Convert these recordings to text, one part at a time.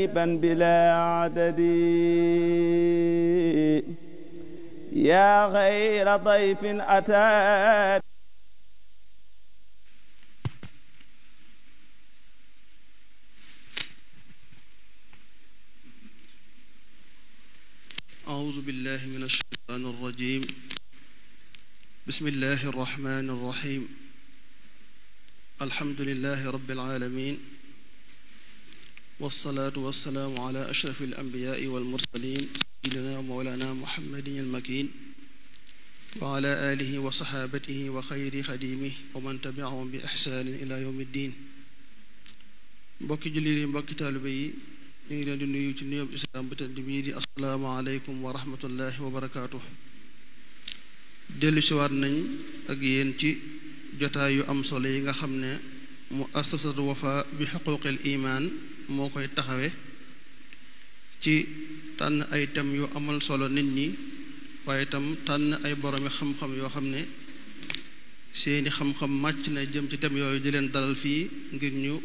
بلا عدد يا غير ضيف أتى. أعوذ بالله من الشيطان الرجيم. بسم الله الرحمن الرحيم. الحمد لله رب العالمين، والصلاة والسلام على أشرف الأنبياء والمرسلين سيدنا ومولانا محمد المكين وعلى آله وصحابته وخير خديمه ومن تبعهم بإحسان إلى يوم الدين. mbokki jullit yi, mbokki taalibe yi, ñu ngi leen di nuyu ci nuyoob islaam bu tedd bii di assalaamu aleykum wa rahmatullahi wa barakaatu. dellu siwaat nañ ak yéen ci jotaay yu am solo yi nga xam ne muassasatu Wafa bi xuquuqil imaan moo koy taxawe ci tànn ay thèmes yu amal solo nit ñi, waaye itam tànn ay boroomi xam-xam yoo xam ne seeni xam-xam màcc na jëm ci thèmes yooyu di leen dalal fii ngir ñu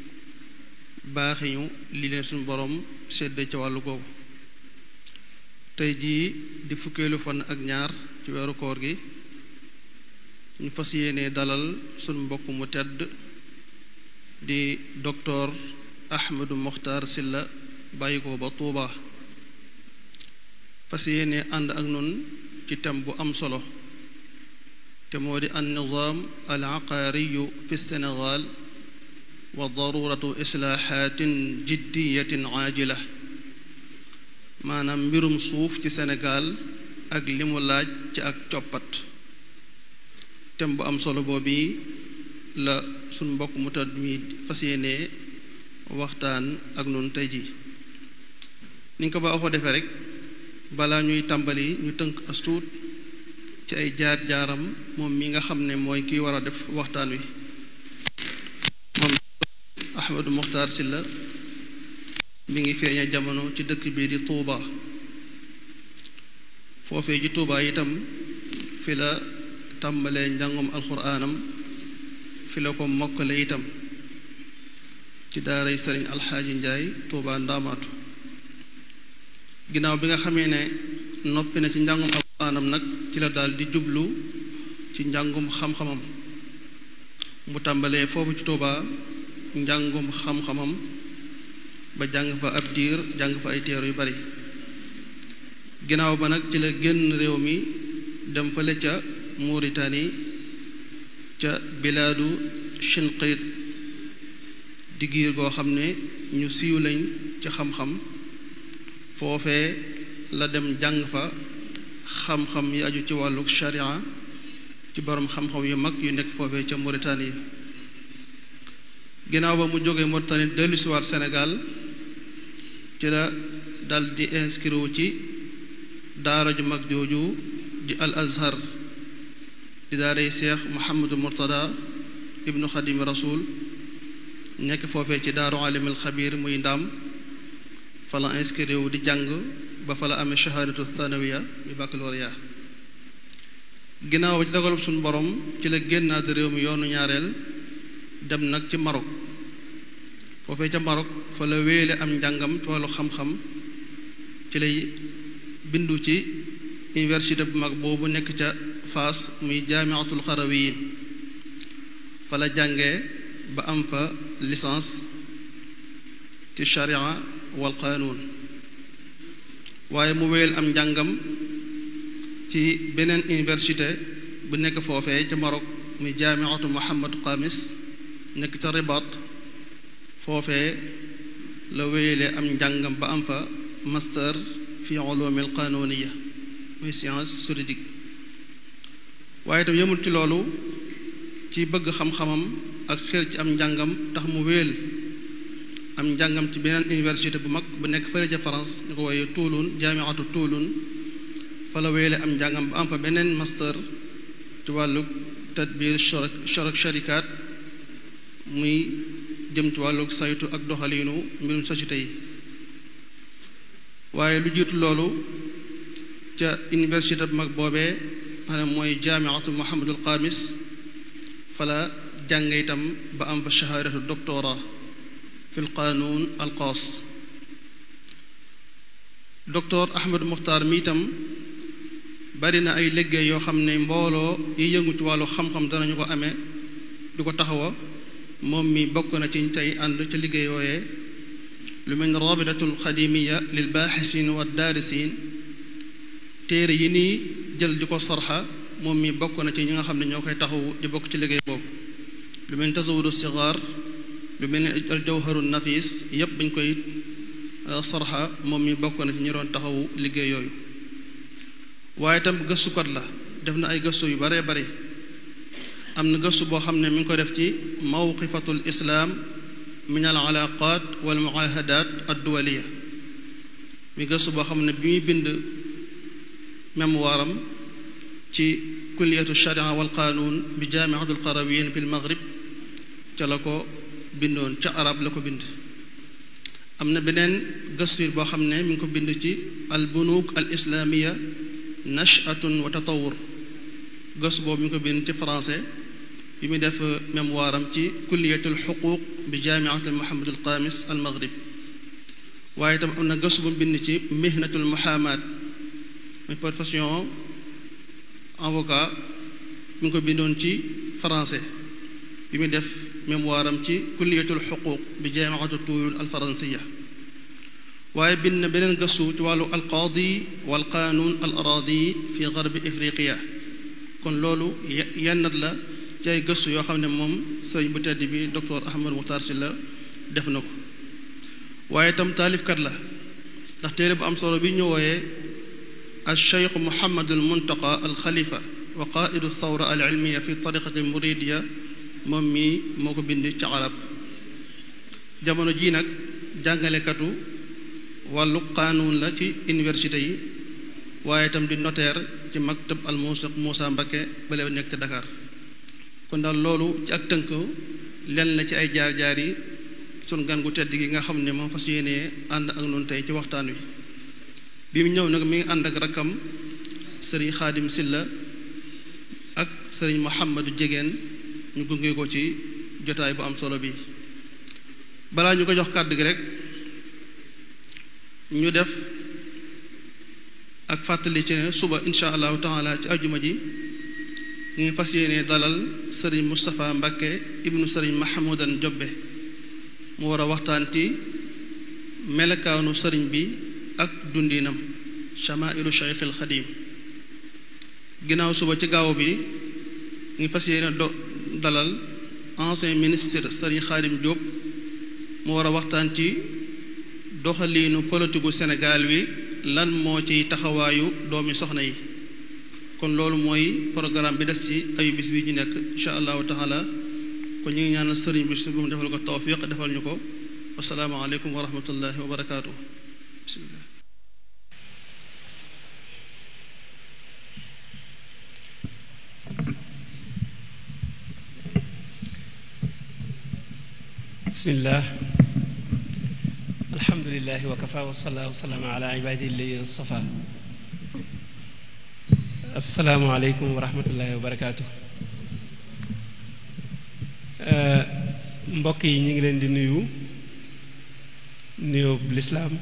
baaxi ñu li leen suñu borom sedd ci wàllu googu. tey jii di fukkeelu fan ak ñaar ci weeru koor gi, ñu fas yéene dalal suñu mbokk mu tedd di docteur Ahmadou Mokhtar Sylla bàyyi ko ba Tuuba, fas yéene ànd ak nun ci thème bu am solo te moo di an nizaam al aqaariyu fi Sénégal wa daruratu islaaxaatin jiddiyatin aajila, maanaam mbirum suuf ci Sénégal ak li mu laaj ci ak coppat. thème bu am solo boobu la suñ mbokk mu tedd mi fas yéene waxtaan ak nun tey ji. ni nga ko ba defee rek, balaa ñuy tàmbali ñu tënk astuut ci ay jaar-jaaram moom mi nga xam ne mooy kiy war a def waxtaan wi. moom Ahmadou Mokhtar Sylla mi ngi feeña jamono ci dëkk bii di Tuuba. foofee ji Tuuba itam fi la tàmbalee njàngum alxuraanam, fi la ko mokkale itam ci daaray sëriñ alxaaji njaay Tuuba ndaamaatu. ginnaaw bi nga xamee ne noppi na ci njàngum alxuraanam nag ci la daal di jublu ci njàngum xam-xamam. mu tàmbalee foofu ci Tuuba njàngum xam-xamam ba jàng fa ab diir, jàng fa ay teeru yu bari. ginnaaw ba nag ci la génn réew mi dem fale ca Mauritanie ca bilaadu Shinqiit di giir goo xam ne ñu siiw lañ ci xam-xam. foofee la dem jàng fa xam-xam yi aju ci wàllu sharia ci borom xam-xam yu mag yu nekk foofee ca Mauritanie. ginnaaw ba mu jógee Mauritanie dellu siwaat Sénégal ci la dal di inscrire ci daara ju mag jooju di al azhar di daaray Cheikh Mouhamadou Mourtada ibnu Xadim Rasoul nekk foofee ci daaru alimul xabir muy ndaam. fa la inscrire wu di jàng ba fa la amee shahadatu thanawiya mi baccalauréat. ginnaaw ba ci dogalub suñu borom ci la génnaat réew mi yoonu ñaareel dem nag ci Maroc. foofee ca Maroc fa la wéele am njàngam ci wàllu xam-xam, ci lay bindu ci université bu mag boobu nekk ca Faas muy jaamiatul xarawiyin. fa la jàngee ba am fa licence ci sharia wal qaanuun. waaye mu wéyal am njàngam ci beneen université bu nekk foofee ca Maroc muy jaamiatu Muhammad Qamis nekk ca Ribaat. foofee la wéyalee am njàngam ba am fa master fi ulumil qanuniya muy science juridique. waaye itam yemul ci loolu, ci bëgg xam-xamam ak xër ci am njàngam tax mu wéyal am njàngam ci beneen université bu mag bu nekk fële ca France ñu ko wooyee Toulon, jaamiatu Toulon. fa la wéyale am njàngam ba am fa beneen master ci wàllu tadbir sharikaat muy jëm ci wàllu saytu ak doxaliinu mbirum société yi. waaye lu jiitu loolu ca université bu mag boobee maanaam mooy jaamiatu Muhammadul Qamis fa la jàng itam ba am fa shahaadatu doctorat fi l qaanuun al xaas docteur Ahmadou Mokhtar mi itam bari na ay liggéey yoo xam ne mbooloo yi yëngu ci wàllu xam-xam danañu ko amee di ko taxawa moom mi bokk na ci tey ànd ca liggéey yooyee lu mel ne rabidatul xadimiya lil baaxisin wa daarisiin téere yi nii jël di ko sarxa moom mi bokk na ci ñi nga xam ne ñoo koy taxawu di bokk ci liggéey boobu lu mel ni tazawudu sigaar lu mel ni al jawharu nafis yépp bañ koy sarxa moom mi bokk na ci ñi doon taxawu liggéey yooyu waaye itam gëstukat la def na ay gëstu yu baree bari am na gëstu boo xam ne mi ngi ko def ci mawqifatul islaam min al alaqat wal muahadat adduwaliya mi gëstu boo xam ne bi muy bind mémoire am ci kulliyatu sharia wal qaanuun bi jaamiatul qarawiyyin bil maghrib ca la ko bindoon ca arab la ko bind am na beneen gëstu boo xam ne mi ngi ko bind ci al bunuuk al islaamiya nashatun wa tatawur gëstu boobu mi ngi ko bind ci français bi muy def mémoire am ci kulliyatul xuquuq bi jaamiatul muhammadul xaamis al maghrib waaye itam am na gëstu bu mu bind ci mihnatul muhammad muy profession avocat mi ngi ko bindoon ci français bi muy def mémoire am ci kulliyatul xuquuq bi jaamiatul tuyul al faransiya waaye bind na beneen gëstu ci wàllu alqaadi wal qaanuun al araadi fi garbi ifriqiya kon loolu yennat la ci ay gëstu yoo xam ne moom sëriñ bu tedd bi docteur Ahmadou Mokhtar Sylla def na ko waaye itam taalifkat la ndax téere bu am solo bi ñu wooyee al cheikh Muhammadul Muntaqa al xalifa wa qaaidu thawra al ilmiya fi tariqati muridiya moom mii moo ko bind ci arab jamono jii nag jàngalekatu wàllu qaanuun la ci université yi waaye itam di notaire ci maktab al Muusa Mbakke bale nekk ci Dakar kon daal loolu ci ak tënk lenn la ci ay jaar-jaar yi sunu gan gu tedd gi nga xam ne moom fas yéenee ànd ak noonu tey ci waxtaan wi bi mu ñëw nag mi ngi ànd ak rakkam sëriñ Xaadim Sylla ak sëriñ Mouhamadou Jegeen ñu gunge ko ci jotaay bu am solo bi balaa ñu ko jox kàddu gi rek ñu def ak fàttali ci ne suba insha allahu taala ci ajuma ji ñu ngi fas yéene dalal sëriñ Moustapha Mbakke ibnu sëriñ Mahamoudan Jobbe mu war a waxtaan ci melakaanu sëriñ bi ak dundinam chamailu Cheikhul Xadim ginnaaw suba ci gaaw bi ñu ngi fas yéene dalal ancien ministre sëriñ Xaadim Diop mu war a waxtaan ci doxaliinu politiku Sénégal wi lan moo ciy taxawaayu doomi soxna yi kon loolu mooy programme bi des ci ayu bis bi ñu nekk insha allahu taala kon ñu ngi ñaanal sëriñ bi su mu defal ko tawfiq defal ñu ko wasalaamu aleykum wa rahmatullahi wa barakaatu bismillah bismillah alhamdulillahi wa kafa wa salaa wa salaam ala ibadihi alladina safa assalaamu aleykum wa rahmatullahi wa barakaatu mbokk yi ñu ngi leen di nuyoo lislaam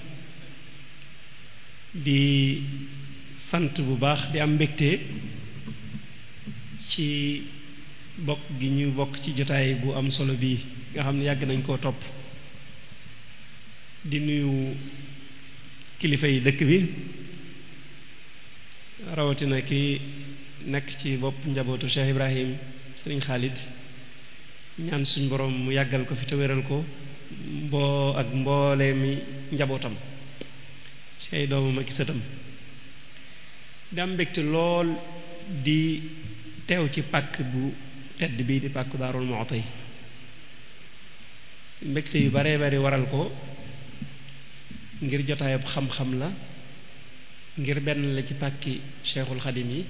di sant bu baax di am mbégte ci bokk gi ñu bokk ci jotaay bu am solo bii nga xam ne yàgg nañ koo topp di nuyu kilifa yi dëkk bi rawatina ki nekk ci bopp njabootu Cheikh Ibrahim Sëriñ Xaalid ñaan suñ borom mu yàggal ko fi te wéral ko ak mboolee mi njabootam say doomam ak sëtam di am mbégte lool di teew ci pàkk bu tedd bii di pàkku Daarul Muxti mbégte yu baree bari waral ko ngir jotaayab xam-xam la ngir benn la ci pàkki Cheikhul Xadim yi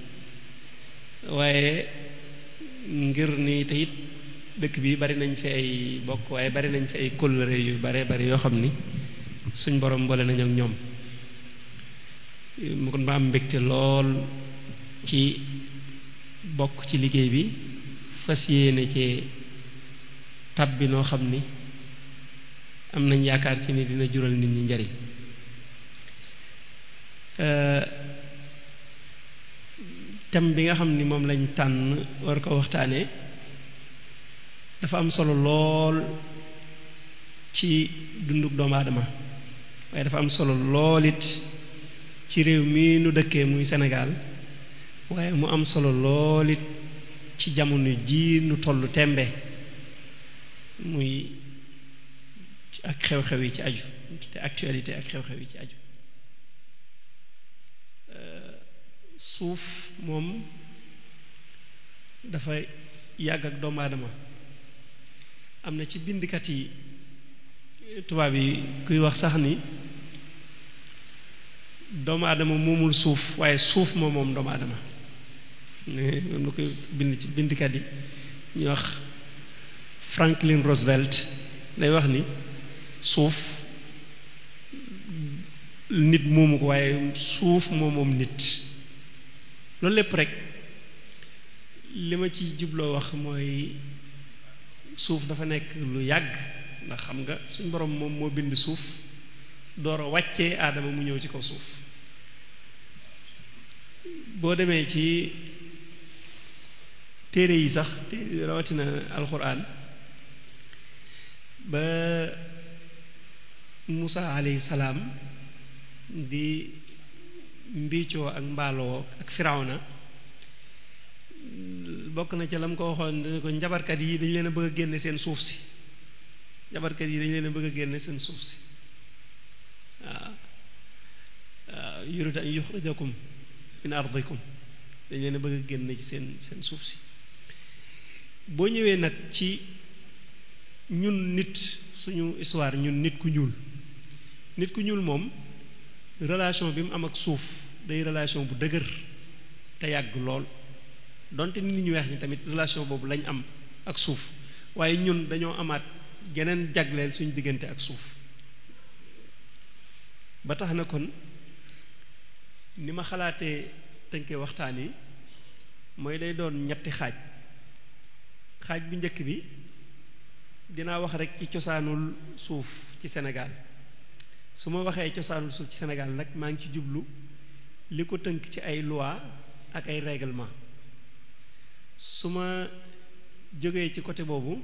waaye ngir ni te it dëkk bi bari nañ fi ay bokk waaye bari nañ fi ay kóllëre yu baree bari yoo xam ni suñ borom boole nañu ak ñoom mu kon ma am mbégte lool ci bokk ci liggéey bi fas yéene ci tàbbi noo xam ni am nañ yaakaar ci ni dina jural nit ñi njariñ thème bi nga xam ni moom lañ tànn war ko waxtaanee dafa am solo lool ci dunduk doomu aadama waaye dafa am solo lool it ci réew mi nu dëkkee muy Sénégal waaye mu am solo lool it ci jamono ji nu tollu tembe muy ak xew-xew yi ci aju te actualité ak xew-xew yi ci aju suuf moom dafa yàgg ak doomu aadama am na ci bindkat yi tubaab yi kuy wax sax ni doomu aadama moomul suuf waaye suuf moom moom doomu aadama moom la koy bind ci bindkat yi ñuy wax Franklin Roosevelt day wax ni suuf nit moomu ko waaye suuf moom moom nit loolu lépp rek li ma ci jubloo wax mooy suuf dafa nekk lu yàgg ndax xam nga suñ borom moom moo bind suuf door a wàccee aadama mu ñëw ci kaw suuf boo demee ci téere yi sax téere rawatina alxuraan ba Musaa alayhi salaam di mbiicoo ak mbaaloo ak Firawna bokk na ca la mu ko waxoon dañu ko njabarkat yi dañu leen a bëgg a génne seen suuf si njabarkat yi dañu leen a bëgg a génne seen suuf si waaw yuridu an yuxrijakum min ardikum dañu leen a bëgg a génne ci seen suuf si boo ñëwee nag ci ñun nit suñu histoire ñun nit ku ñuul moom relation bi mu am ak suuf day relation bu dëgër te yàgg lool donte nit ñu weex ñi tamit relation boobu lañ am ak suuf waaye ñun dañoo amaat geneen jagleel suñu diggante ak suuf ba tax na kon ni ma xalaatee tënkee waxtaan yi mooy day doon ñetti xaaj bu njëkk bi dinaa wax rek ci cosaanul suuf ci Sénégal su ma waxee cosaanul suuf ci Sénégal nag maa ngi ci jublu li ko tënk ci ay loi ak ay règlement su ma jógee ci côté boobu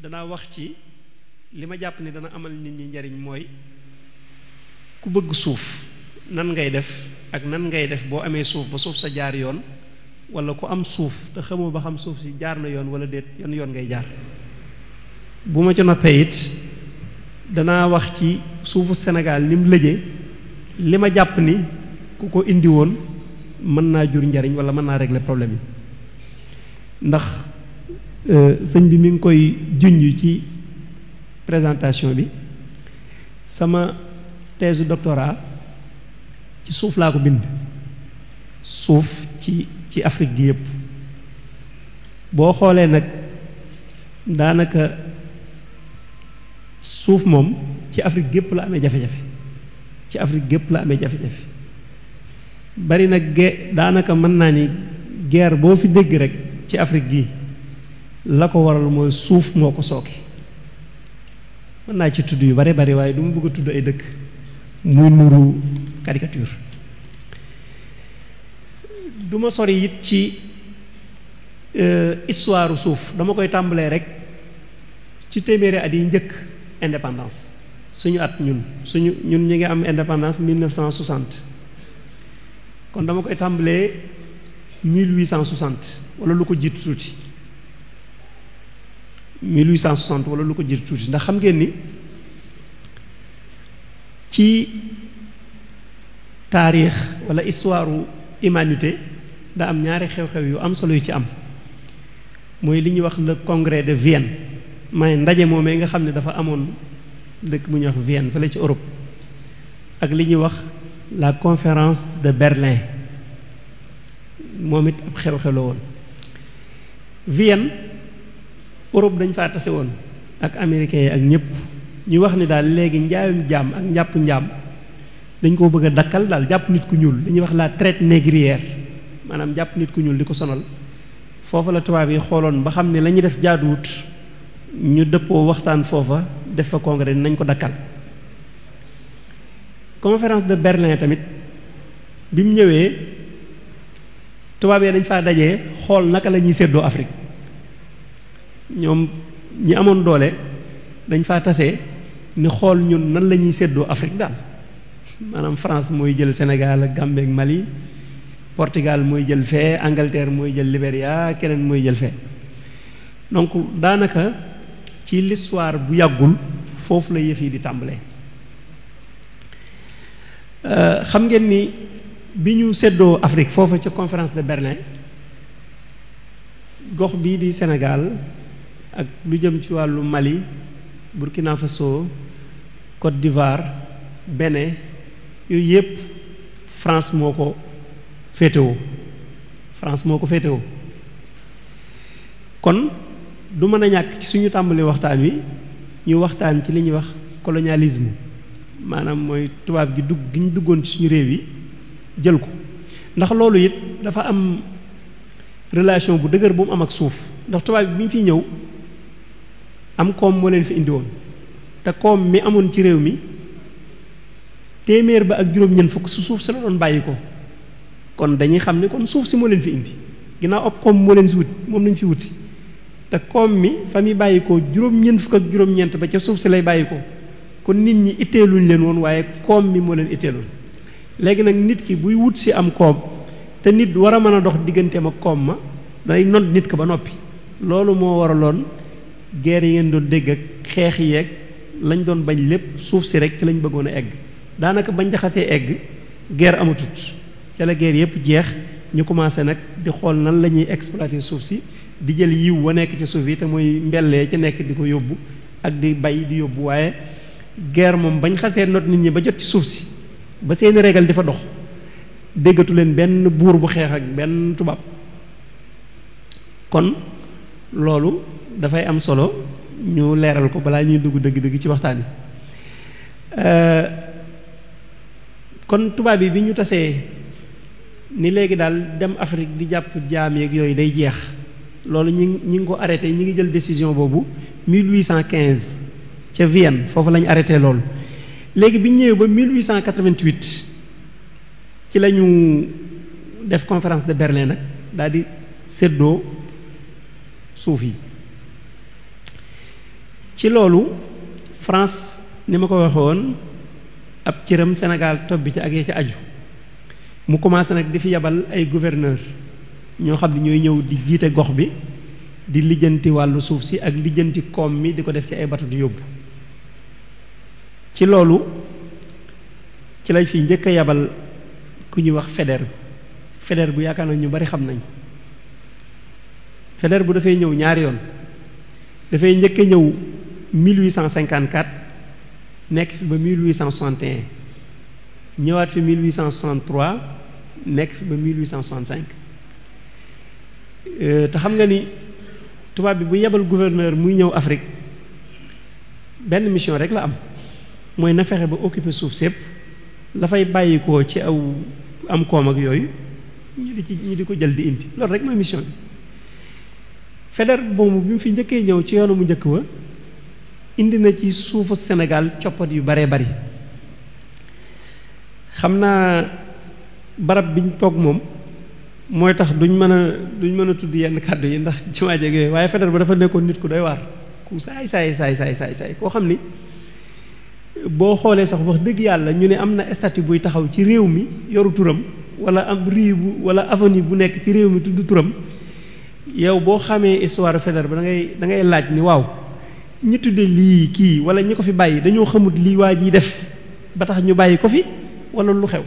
danaa wax ci li ma jàpp ni dana amal nit ñi njariñ mooy ku bëgg suuf nan ngay def ak nan ngay def boo amee suuf ba suuf sa jaar yoon wala ku am suuf te xamoo ba xam suuf si jaar na yoon wala déet yan yoon ngay jaar bu ma ci noppee it danaa wax ci suufu Sénégal ni mu lëjee li ma jàpp ni ku ko indi woon mën naa jur njariñ wala mën naa régler problème yi ndax sëñ bi mi ngi koy junj ci présentation bi sama thèse doctorat ci suuf laa ko bind suuf ci Afrique gi yépp boo xoolee nag daanaka suuf moom ci Afrique gépp la amee jafe-jafe ci Afrique gépp la amee jafe-jafe bari nag daanaka mën naa ni guerre boo fi dégg rek ci Afrique gi la ko waral mooy suuf moo ko sooke mën naa ci tudd yu bare bari waaye du ma bëgg a tudd ay dëkk muy nuru caricature du ma sori it ci histoire suuf dama koy tàmbalee rek ci téeméeri at yi njëkk indépendance suñu at ñun ñu ngi am indépendance 1960 kon dama koy tàmbalee 1860 wala lu ko jiitu tuuti 1860 wala lu ko jiitu tuuti ndax xam ngeen ni ci taarix wala histoire humanité da am ñaari xew-xew yu am solo yu ci am mooy li ñuy wax le congrès de Vienne may ndaje moomee nga xam ne dafa amoon dëkk bu ñuy wax Vienne fële ci Europe ak li ñuy wax la conférence de Berlin moom it ab xew-xew la woon Vienne Europe dañ faa tase woon ak américains yi ak ñëpp ñu wax ni daal léegi njaayum jaam ak njàpp njaam dañ koo bëgg a dakkal daal jàpp nit ku ñuul dañuy wax la traite négrière maanaam jàpp nit ku ñuul di ko sonal foofa la tubaab yi xooloon ba xam ne la ñuy def jaaduwut ñu dëppoo waxtaan foofa def fa congrès nañ ko dakkal conférence de Berlin tamit bi mu ñëwee tubaab yi dañ faa dajee xool naka la ñuy séddoo Afrique ñoom ñi amoon doole dañ faa tase ni xool ñun nan la ñuy séddoo Afrique daal maanaam France mooy jël Sénégal ak Gambie ak Mali Portugal mooy jël fee Angleterre mooy jël Libéria keneen mooy jël fee donc daanaka ci l'histoire bu yàggul foofu la yëf yi di tàmbalee xam ngeen ni bi ñu séddoo Afrique foofu ca conférence de Berlin gox bii di Sénégal ak lu jëm ci wàllu Mali Burkina Faso Côte d'Ivoire Bénin yooyu yëpp France moo ko féetewoo kon du mën a ñàkk ci suñu tàmbali waxtaan wi ñu waxtaan ci li ñuy wax colonialisme maanaam mooy tubaab gi ñu duggoon ci suñu réew yi jël ko ndax loolu it dafa am relation bu dëgër bu mu am ak suuf ndax tubaab bi ñu fiy ñëw am koom moo leen fi indi woon te koom mi amoon ci réew mi téeméer ba ak juróom-ñeent fukk su suuf si la doon bàyyi ko kon dañuy xam ne kon suuf si moo leen fi indi ginnaaw ab koom moo leen si wut moom lañ fi wut si te koom mi fa muy bàyyi ko juróom-ñeent fukk ak juróom-ñeent ba ca suuf si lay bàyyi ko kon nit ñi itteeluñ leen woon waaye koom mi moo leen itteeloon léegi nag nit ki buy wut si am koom te nit war a mën a dox digganteem ak koom ma day not nit ko ba noppi loolu moo waraloon guerre yi ngeen doon dégg ak xeex yeeg lañ doon bañ lépp suuf si rek ci lañ bëggoon a egg daanaka bañ jaxasee egg guerre amatut ca la guerre yépp jeex ñu commencé nag di xool nan la ñuy exploiter suuf si di jël yiw wa nekk ci suuf yi te mooy mbellee ci nekk di ko yóbbu ak di bay di yóbbu waaye guerre moom bañ xasee not nit ñi ba jot ci suuf si ba seeni régal di fa dox déggatu leen benn buur bu xeex ak benn tubaab kon loolu dafay am solo ñu leeral ko balaa ñuy dugg dëgg-dëgg ci waxtaan yi kon tubaab yi bi ñu tasee ni léegi daal dem Afrique di jàpp jaam yeeg yooyu day jeex loolu ñi ngi ko arrêté ñi ngi jël décision boobu 1815 ca Vienne foofu la ñu arrêté loolu léegi bi ñu ñëwee ba 1888 ci la ñu def conférence de Berlin nag daal di séddoo suuf yi ci loolu France ni ma ko waxee woon ab cëram Sénégal topp bi ci ak ya ca aju mu commencé nag di fi yabal ay gouverneur ñoo xam ne ñooy ñëw di jiite gox bi di lijjanti wàllu suuf si ak lijjanti koom mi di ko def ci ay bato di yóbbu ci loolu ci lañ fi njëkk a yabal ku ñuy wax Faidherbe bu yaakaar na ñu bari xam nañ Faidherbe bu dafay ñëw ñaari yoon dafay njëkk a ñëw 1854 nekk fi ba 1861 ñëwaat fi 1863 nekk fi ba 1865 te xam nga ni tubaab bi bu yebal gouverneur muy ñëw Afrique benn mission rek la am mooy na fexe ba occuper suuf sépp la fay bàyyikoo ci aw am koom ak yooyu ñu di ko jël di indi loolu rek mooy mission bi Faidherbe boobu bi mu fi njëkkee ñëw ci yoonu mu njëkk wa indi na ci suufu Sénégal coppat yu baree bari xam naa barab biñ toog moom mooy tax duñ mën a tudd yenn kàddu yi ndax ci waajeeg yooyu waaye Faidherbe ba dafa nekkoon nit ku doy waar ku saay koo xam ni boo xoolee sax wax dëgg yàlla ñu ne am na statue buy taxaw ci réew mi yoru turam wala am rue bu wala avenue bu nekk ci réew mi tudd turam yow boo xamee histoire Faidherbe da ngay laaj ni waaw ñi tudde lii kii wala ñi ko fi bàyyi dañoo xamut lii waa ji def ba tax ñu bàyyi ko fi wala lu xew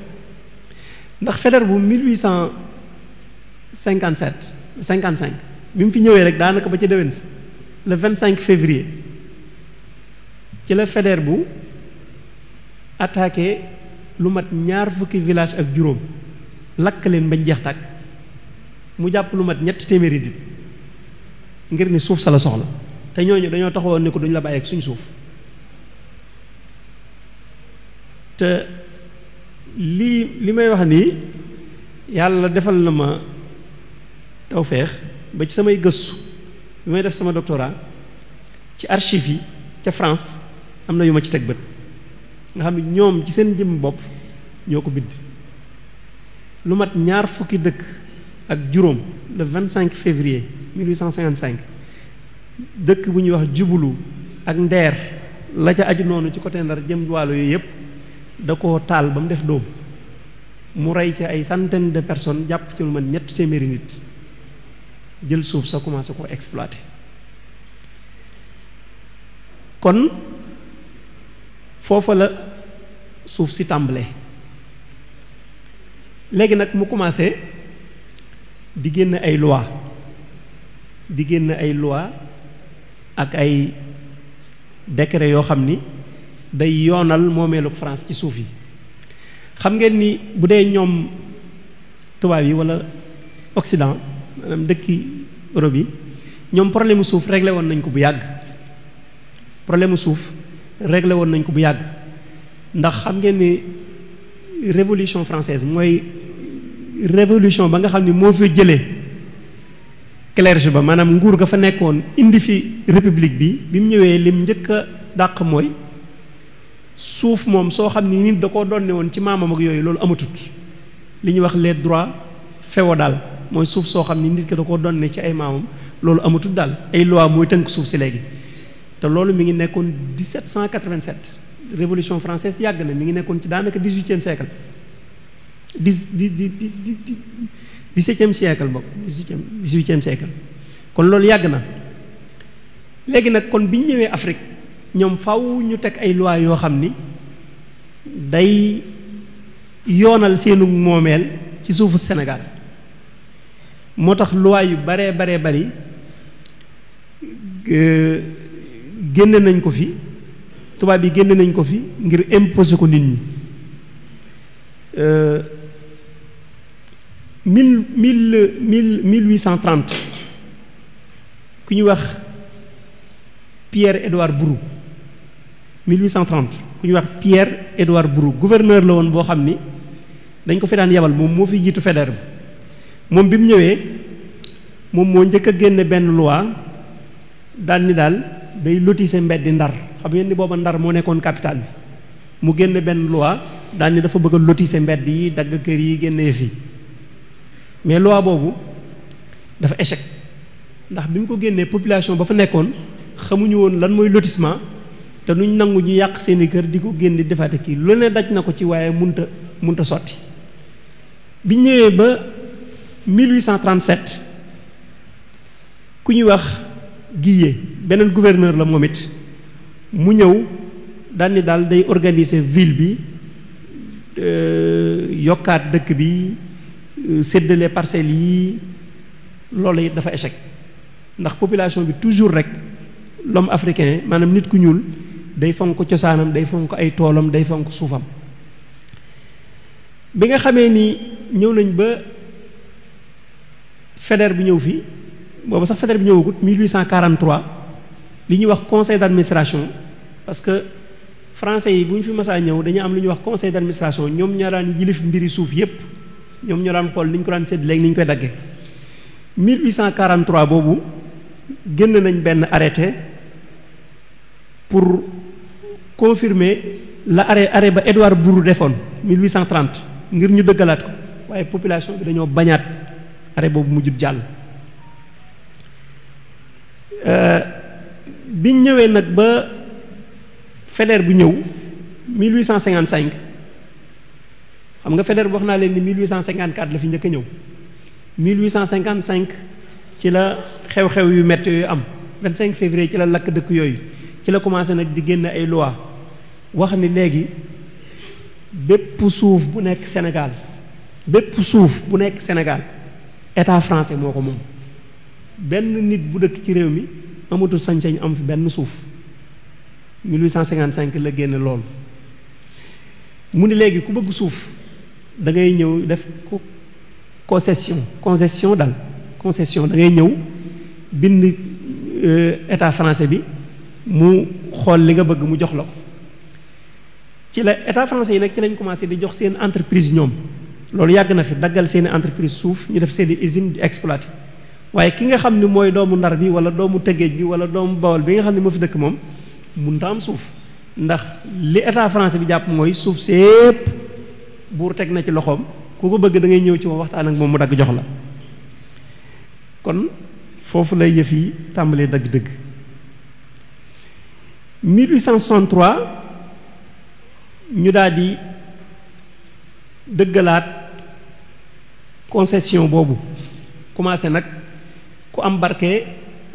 ndax Faidherbe bu 55 bi mu fi ñëwee rek daanaka ba ca déwén sa le 25 février ci la Faidherbe bu attaqué lu mat 20 village ak juróom lakk leen bañ jeex tàkk mu jàpp lu mat 300 nit ngir ni suuf sa la soxla te ñooñu dañoo taxawoon ne ko duñ la bàyyi ak suñu suuf te li may wax nii yàlla defal na ma tawfeex ba ci samay gëstu bi may def sama doctorat ci archives yi ca France am na yu ma ci teg bët nga xam ne ñoom ci seen jëm bopp ñoo ko bind lu mat ñaar fukki dëkk ak juróom le 25 février 1855 dëkk bu ñuy wax Jubulu ak Ndeer la ca aju noonu ci côté Ndar jëm Waalo yooyu yëpp da koo taal ba mu def dóom mu rey ci ay centaine de personnes jàpp ci lu mat 300 nit jël suuf sa commencé ko exploiter. kon foofa la suuf si tàmbalee léegi nag mu commencé di génn ay loi ak ay décret yoo xam ni day yoonal moomeelu France ci suuf yi. xam ngeen ni bu dee ñoom tubaab yi wala Occident maanaam dëkki Europe yi ñoom problème mu suuf réglé woon nañ ko bu yàgg ndax xam ngeen ni révolution française mooy révolution ba nga xam ni moo fi jëlee clergé ba maanaam nguur ga fa nekkoon indi fi république bi mu ñëwee lim njëkk a dàq mooy suuf moom soo xam ni nit da koo donne woon ci maamam ak yooyu loolu amatut li ñuy wax les droits féodaux mooy suuf soo xam ni nit ki da koo donne ci ay maamam loolu amatut daal ay loi mooy tënk suuf si léegi te loolu mi ngi nekkoon 1787 révolution française yàgg na mi ngi nekkoon ci daanaka 18e siècle 17e siècle bokk 18e siècle kon loolu yàgg na léegi nag kon bi ñu ñëwee Afrique ñoom faw ñu teg ay loi yoo xam ni day yoonal seenu moomeel ci suufu Sénégal moo tax loi yu baree bari génn nañ ko fi tubaab yi génn nañ ko fi ngir imposer ko nit ñi 1830 ku ñuy wax Pierre-Édouard Brou 1830 ku ñuy wax Pierre-Édouard Brou gouverneur la woon boo xam ni dañ ko fi daan yebal moom moo fi jiitu Faidherbe moom bi mu ñëwee moom moo njëkk a génne benn loi daal ni daal day lotisser mbeddi Ndar xam ngeen ni booba Ndar moo nekkoon capitale bi mu génne benn loi daal ni dafa bëgg a lotisser mbedd yi dagg kër yi génne fi mais loi boobu dafa échec ndax bi mu ko génnee population ba fa nekkoon xamuñu woon lan mooy lotissement te nuñ nangu ñu yàq seeni kër di ko génn di defaate kii lu ne daj na ko ci waaye munta sotti bi ñëwee ba 1837 ku ñuy wax Guillet beneen gouverneur la moom it mu ñëw daal ni daal day organiser ville bi yokkaat dëkk bi séddale parcelles yi loolu it dafa échec ndax population bi toujours rek l'homme africain maanaam nit ku ñuul day fonk cosaanam day fonk ay toolam day fonk suufam bi nga xamee ni ñëw nañ ba Faidherbe bi ñëw fi boobu sax Faidherbe bi ñëwagut 1843 li ñuy wax conseil d'administration parce que français yi bu ñu fi masaa ñëw dañu am lu ñuy wax conseil d'administration ñoom ñoo daan yilif mbiri suuf yépp ñoom ñoo daan xool ni ñu ko daan sédd léegi ni ñu koy daggee 1843 boobu génn nañ benn arrêté pour confirmer la arrêt ba Édouard Brou defoon 1830 ngir ñu dëggalaat ko waaye population bi dañoo bañaat arrêt boobu mujjut jàll biñ ñëwee nag ba Faidherbe bu ñëw 1855 xam nga Faidherbe wax naa leen ni 1854 la fi njëkk a ñëw 1855 ci la xew-xew yu métti yooyu am 25 février ci la lakk dëkk yooyu ci la commencé nag di génn ay loi wax ni léegi bépp suuf bu nekk Sénégal état français moo ko moom benn nit bu dëkk ci réew mi amatul sañ-sañ am fi benn suuf 1855 la génn loolu mu ni léegi ku bëgg suuf da ngay ñëw def ko concession da ngay ñëw bind état français bi mu xool li nga bëgg mu jox la ko ci la état français yi nag ci lañ commencé di jox seen entreprise ñoom loolu yàgg na fi daggal seeni entreprise suuf ñu def seeni usine di exploiter waaye ki nga xam ne mooy doomu Ndar bi wala doomu Tëngéej bi wala doomu Bawol bi nga xam ne moo fi dëkk moom mënut a am suuf ndax li état français bi jàpp mooy suuf sépp buur teg na ci loxoom ku ko bëgg da ngay ñëw ci moom waxtaan ak moom mu dagg jox la kon foofu lay yëf yi tàmbalee dëgg-dëgg 1863 ñu daal di dëggalaat concession boobu commencé nag ku am barke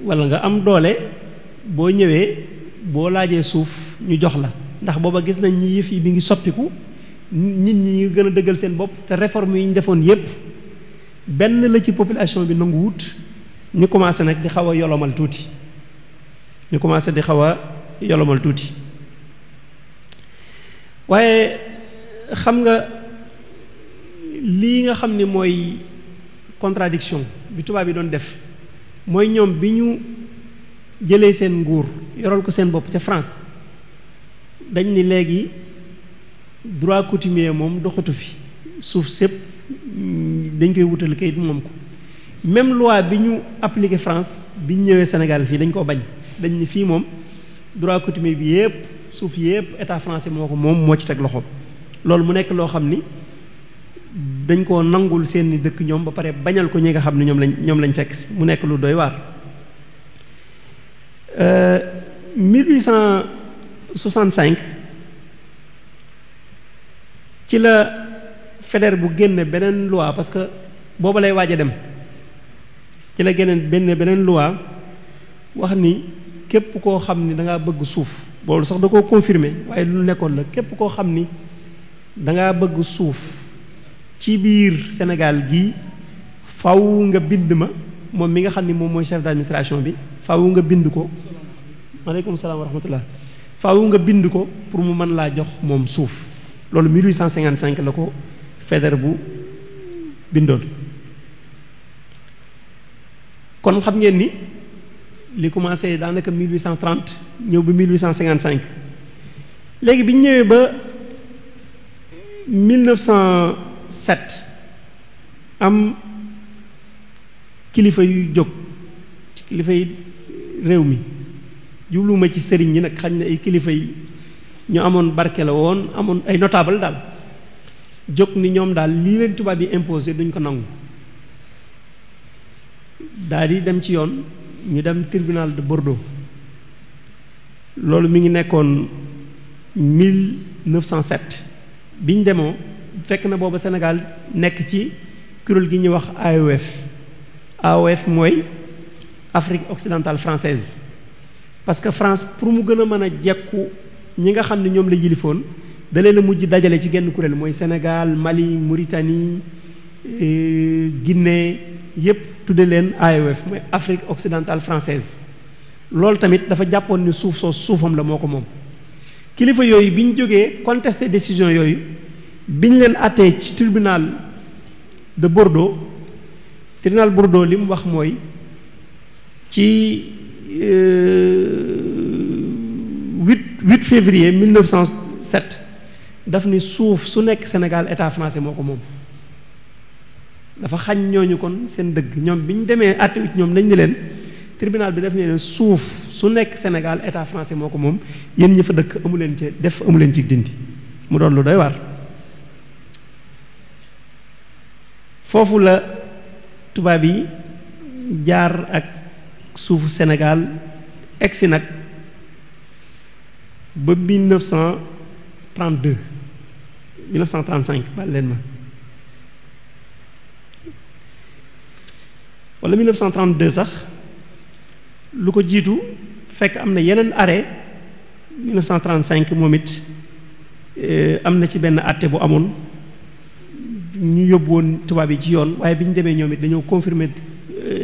walla nga am doole boo ñëwee boo laajee suuf ñu jox la ndax booba gis nañ ñi yëf yi bi ngi soppiku nit ñi ngi gën a dëggal seen bopp te réforme yi ñu defoon yépp benn la ci population bi nangu wut ñu commencé nag di xaw a yolomal tuuti waaye xam nga lii nga xam ni mooy contradiction bi tubaab yi doon def mooy ñoom bi ñu jëlee seen nguur yoral ko seen bopp ca France dañ ni léegi droit coutumier moom doxatu fi suuf sépp dañ koy wutal kayit moom ko même loi bi ñu appliqué France bi ñu ñëwee Sénégal fii dañ koo bañ dañ ni fii moom droit coutumier bi yépp suuf yépp état français moo ko moom moo ci teg loxoom loolu mu nekk loo xam ni dañ koo nangul seeni dëkk ñoom ba pare bañal ko ñi nga xam ne ñoom lañ fekk si mu nekk lu doy waar 1865 ci la Faidherbe bu génne beneen loi parce que booba lay waaj a dem ci la beneen loi wax ni képp koo xam ni da ngaa bëgg suuf boolu sax da koo confirmer waaye lu nekkoon la képp koo xam ni da ngaa bëgg suuf ci biir Sénégal gii faw nga bind ma moom mi nga xam ni moom mooy chef d'administration bi faw nga bind ko maaleykum salaam wa rahmatullah faw nga bind ko pour mu mën laa jox moom suuf loolu 1855 la ko Faidherbe bu bindoon kon xam ngeen ni li commencé daanaka 1830 ñëw ba 1855 léegi bi ñu ñëwee ba 1907 am kilifa yu jóg kilifa yi réew mi jubluwuma ci sëriñ ñi nag xañ na ay kilifa yi ñu amoon barke la woon amoon ay notable daal jóg ni ñoom daal lii leen tubaab yi imposé duñ ko nangu daal di dem ci yoon ñu dem tribunal de Bordeaux loolu mi ngi nekkoon 1907 biñ demoo fekk na booba Sénégal nekk ci kuréel gi ñuy wax AOF mooy Afrique occidentale française parce que France pour mu gën a mën a jekku ñi nga xam ne ñoom la yilifoon da leen a mujj dajale ci genn kuréel mooy Sénégal Mali Mauritanie Guinée yépp tudde leen AOF mooy Afrique occidentale française loolu tamit dafa jàppoon ni suuf soo suufam la moo ko moom kilifa yooyu bi ñu jógee contesté décision yooyu bi ñu leen attee ci tribunal de Bordeaux li mu wax mooy ci 8 février 1907 daf ni suuf su nekk Sénégal état français moo ko moom dafa xañ ñooñu kon seen dëgg ñoom bi ñu demee àtte wi ñoom dañ ni leen tribunal bi daf ne leen suuf su nekk Sénégal état français moo ko moom yéen ñi fa dëkk amu leen ci def amu leen ci dindi mu doon lu doy waar foofu la tubaab yi jaar ak suufu Sénégal egsi nag ba 1935 baal leen ma wala 1932 sax lu ko jiitu fekk am na yeneen arrêt 1935 moom it am na ci benn àtte bu amoon ñu yóbbu woon tubaab yi ci yoon waaye bi ñu demee ñoom it dañoo confirmer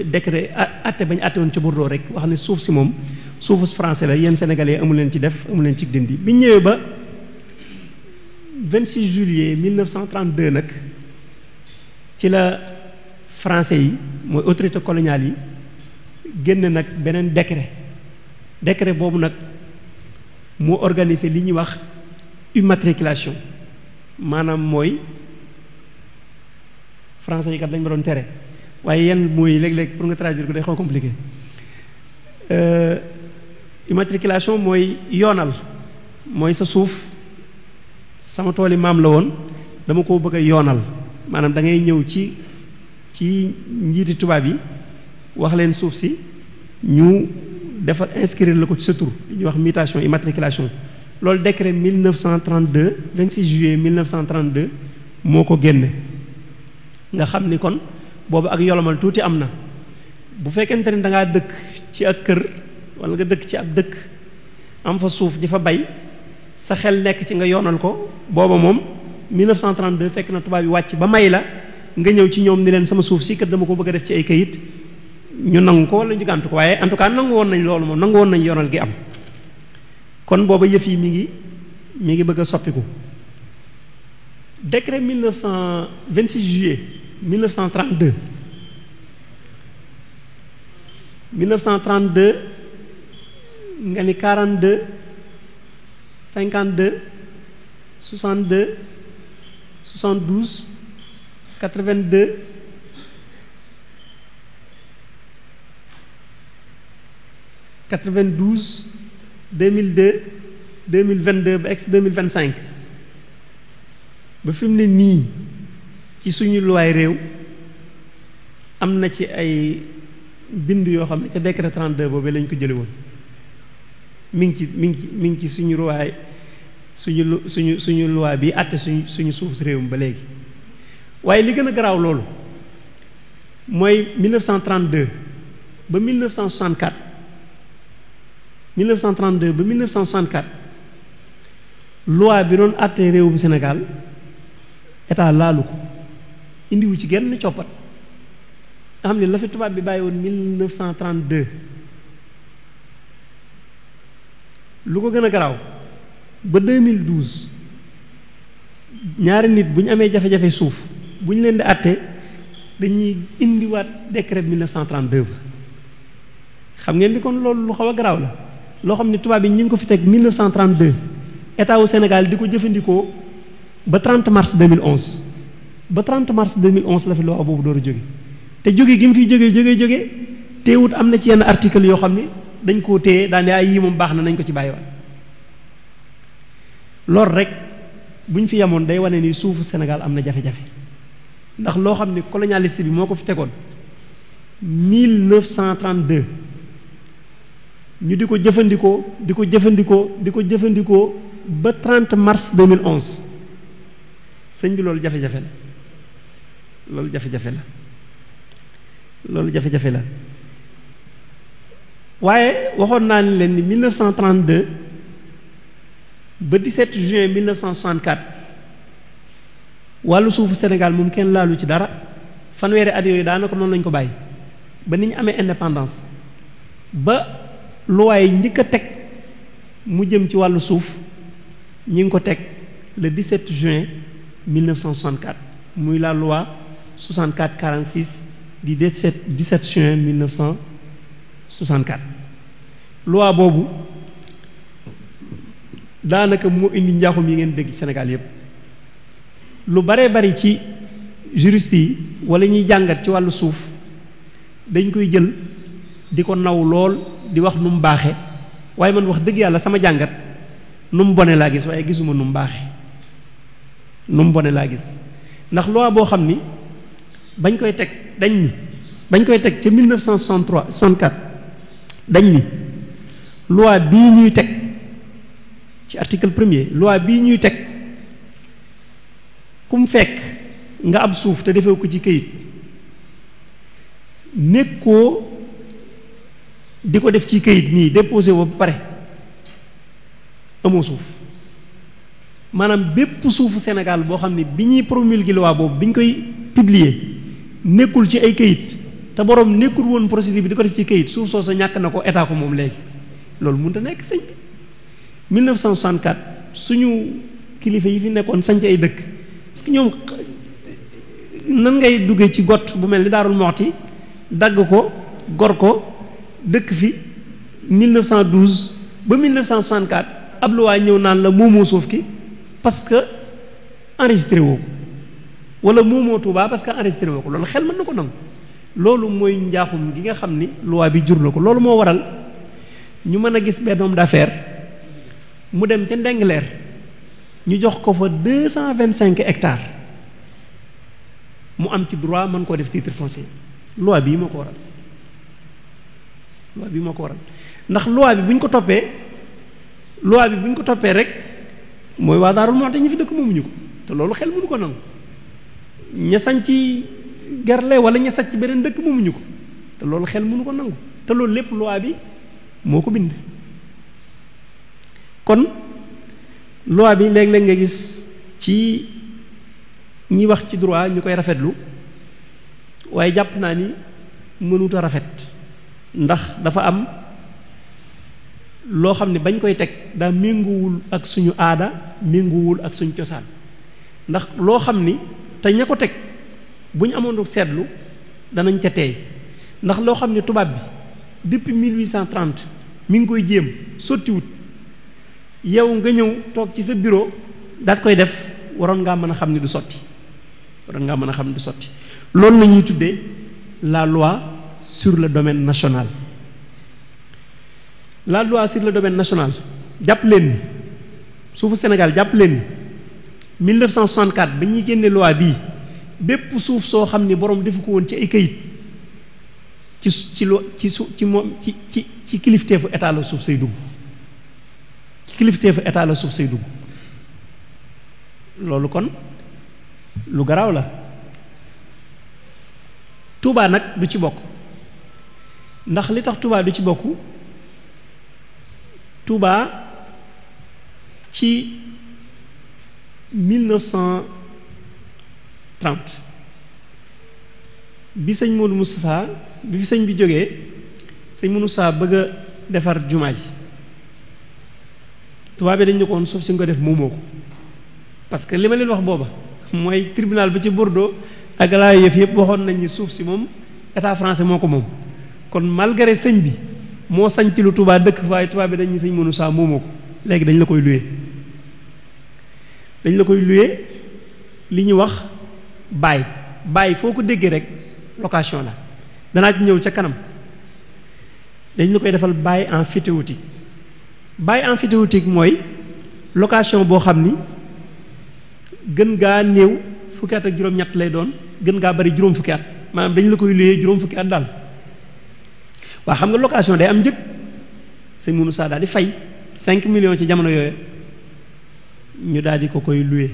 décret àtte bañ àtte woon ca Bordeaux rek wax ne suuf si moom suufu français la yéen sénégalais amu leen ci def amu leen ci dindi bi ñu ñëwee ba 26 juillet 1932 nag ci la français yi mooy autorité coloniale yi génn nag beneen décret boobu nag moo organisé li ñuy wax immatriculation maanaam mooy français yi kat lañ ma doon tere waaye yenn mooy léeg-léeg pour nga traduire ko day xaw compliqué immatriculation mooy yoonal mooy sa suuf sama tooli maam la woon dama ko bëgg a yoonal maanaam da ngay ñëw ci njiiti tubaab yi wax leen suuf si ñu defar inscrire la ko ci sa tur li ñuy wax mutation immatriculation loolu décret 1932 26 juillet 1932 moo ko génne nga xam ni kon boobu ak yolomal tuuti am na bu fekkente ne da ngaa dëkk ci ak kër wala nga dëkk ci ab dëkk am fa suuf di fa bay sa xel nekk ci nga yoonal ko booba moom 1932 fekk na tubaab yi wàcc ba may la nga ñëw ci ñoom ni leen sama suuf si kat dama ko bëgg a def ci ay kayit ñu nangu ko wala ñu gàntu ko waaye en tout cas nangu woon nañ loolu moom nangu woon nañ yoonal gi am kon booba yëf yi mi ngi bëgg a soppiku décret 26 juillet 1932 nga ni 42 52 62 72 82 92 2002 2022 ba ex 2025 ba fi mu ne nii ci suñu luwaay réew am na ci ay bind yoo xam ne ca décret 32 boobu lañ ko jële woon mi ngi ci suñu luwaay suñu luwaay bi àtte suñu suuf si réewum ba léegi waaye li gën a garaaw loolu mooy 1932 ba 1964 1932 ba 1964 loi bi doon àtte réewum Sénégal état laalu ko indiwu ci genn coppat nga xam ne la fi tubaab bi bàyyi woon 1932 lu ko gën a garaaw ba 2012 ñaari nit bu ñu amee jafe-jafe suuf bu ñu leen di àtte dañuy indiwaat décret 1932 ba xam ngeen ni kon loolu lu xaw a garaaw la loo xam ne tubaab yi ñu ngi ko fi teg 1932 état wu Sénégal di ko jëfandikoo ba 30 mars 2011 ba 30 mars 2011 la fi loi boobu door a jóge te jóge gi mu fiy jóge teewut am na ci yenn article yoo xam ne dañ koo téye daane ay yii moom baax na nañ ko ci bàyyiwaat loolu rek bu ñu fi yemoon day wane ni suufu Sénégal am na jafe-jafe ndax loo xam ne colonialiste bi moo ko fi tegoon 1932 ñu di ko jëfandikoo ba 30 mars 2011 sëñ bi loolu jafe-jafe la waaye waxoon naa ni leen ni 1932 ba 17 juin 1964 wàllu suufu Sénégal moom kenn laalu ci dara fanweeri at yooyu daanaka noonu lañu ko bàyyi ba ni ñu amee indépendance ba loi yi njëkk a teg mu jëm ci wàllu suuf ñi ngi ko teg le 17 juin 1964 muy la loi 64-46 di 17 juin 1964 loi boobu daanaka moo indi njaaxum yi ngeen dégg Sénégal yépp lu baree bari ci juriste yi wala ñuy jàngat ci wàllu suuf dañ koy jël di ko naw lool di wax nu mu baaxe waaye man wax dëgg yàlla sama jàngat nu mu bone laa gis waaye gisuma nu mu baaxe nu mu bone laa gis ndax loi boo xam ni bañ koy teg bañ koy teg ca 1963 64 dañ ni loi bii ñuy teg ci article 1er loi bii ñuy teg ku mu fekk nga am suuf te defee ko ci këyit nekkoo di ko def ci këyit nii déposé ba pare amoo suuf maanaam bépp suufu Sénégal boo xam ne bi ñuy promulguer loi boobu bi ñu koy publier nekkul ci ay këyit te borom nekkul woon procédure bi di ko def ci këyit suuf soosu ñàkk na ko état ko moom léegi loolu mënut a nekk sëñ bi 1964 suñu kilifa yi fi nekkoon sañc ay dëkk parce que ñoom nan ngay duggee ci got bu mel ni Daarul Moxti dagg ko gor ko dëkk fi 1912 ba 1964 ab luwaa ñëw naan la moomoo suuf ki parce que enregistré woo ko wala moomoo Tuubaa parce que enregistré woo ko loolu xel mën na ko nangu loolu mooy njaaxum gi nga xam ni loi bi jur na ko loolu moo waral ñu mën a gis benn homme d'affaires mu dem ca Ndengleer ñu jox ko fa 225 hectares mu am ci droit mën koo def titre foncier loi bii moo ko waral ndax loi bi bu ñu ko toppee rek mooy waa Daaru Muxti ñi fi dëkk moomuñu ko te loolu xel mënu ko nangu ña sañ ci gerle wala ña sañ ci beneen dëkk moomuñu ko te loolu xel mënu ko nangu te loolu lépp loi bi moo ko bind. kon loi bi léeg-léeg nga gis ci ñi wax ci droit ñu koy rafetlu waaye jàpp naa ni mënut a rafet ndax dafa am loo xam ne bañ koy teg daa méngoowul ak suñu aada méngoowul ak suñu cosaan ndax loo xam ni te ña ko teg bu ñu amoon seetlu danañ ca teey ndax loo xam ne tubaab bi depuis 1830 mi ngi koy jéem sottiwut yow nga ñëw toog ci sa bureau daat koy def waroon ngaa mën a xam ni du sotti loolu la ñuy tuddee la loi sur le domaine national. La loi sur le domaine national jàpp leen ni suufu Sénégal jàpp leen ni 1964 ba ñuy génne loi bii bépp suuf soo xam ni borom defu ko woon ci ay kayit ci kilifteefu état la suuf say dugg loolu kon lu garaaw la. Touba nag du ci bokk ndax li tax Touba du ci bokk Touba ci 1930 bi sëñ Modou Moustapha bi fi sëñ bi jógee sëñ Modou Moustapha bëgg a defar jumaa ji Touba bi dañ ne ko woon suuf si nga ko def moomoo ko parce que li ma leen wax booba mooy tribunal bi ci Bordeaux ak laa yëf yëpp waxoon nañ ni suuf si moom état français moo ko moom kon malgré sëñ bi moo sañ ci lu Touba dëkk waaye Touba bi dañ ñu sëñ mënu saa moomoo ko léegi dañ la koy luye li ñuy wax bail foo ko déggee rek location la danaa ci ñëw ca kanam dañ la koy defal bail emphytéotique mooy location boo xam ni gën gaa néew fukki at ak juróom-ñett lay doon gën ngaa bari juróom fukki at maanaam dañ la koy luyee juróom fukki at daal waa xam nga location day am njëg sëñ Mounou Sa daal di fay 5 millions ci jamono yooyu ñu daal di ko koy luyee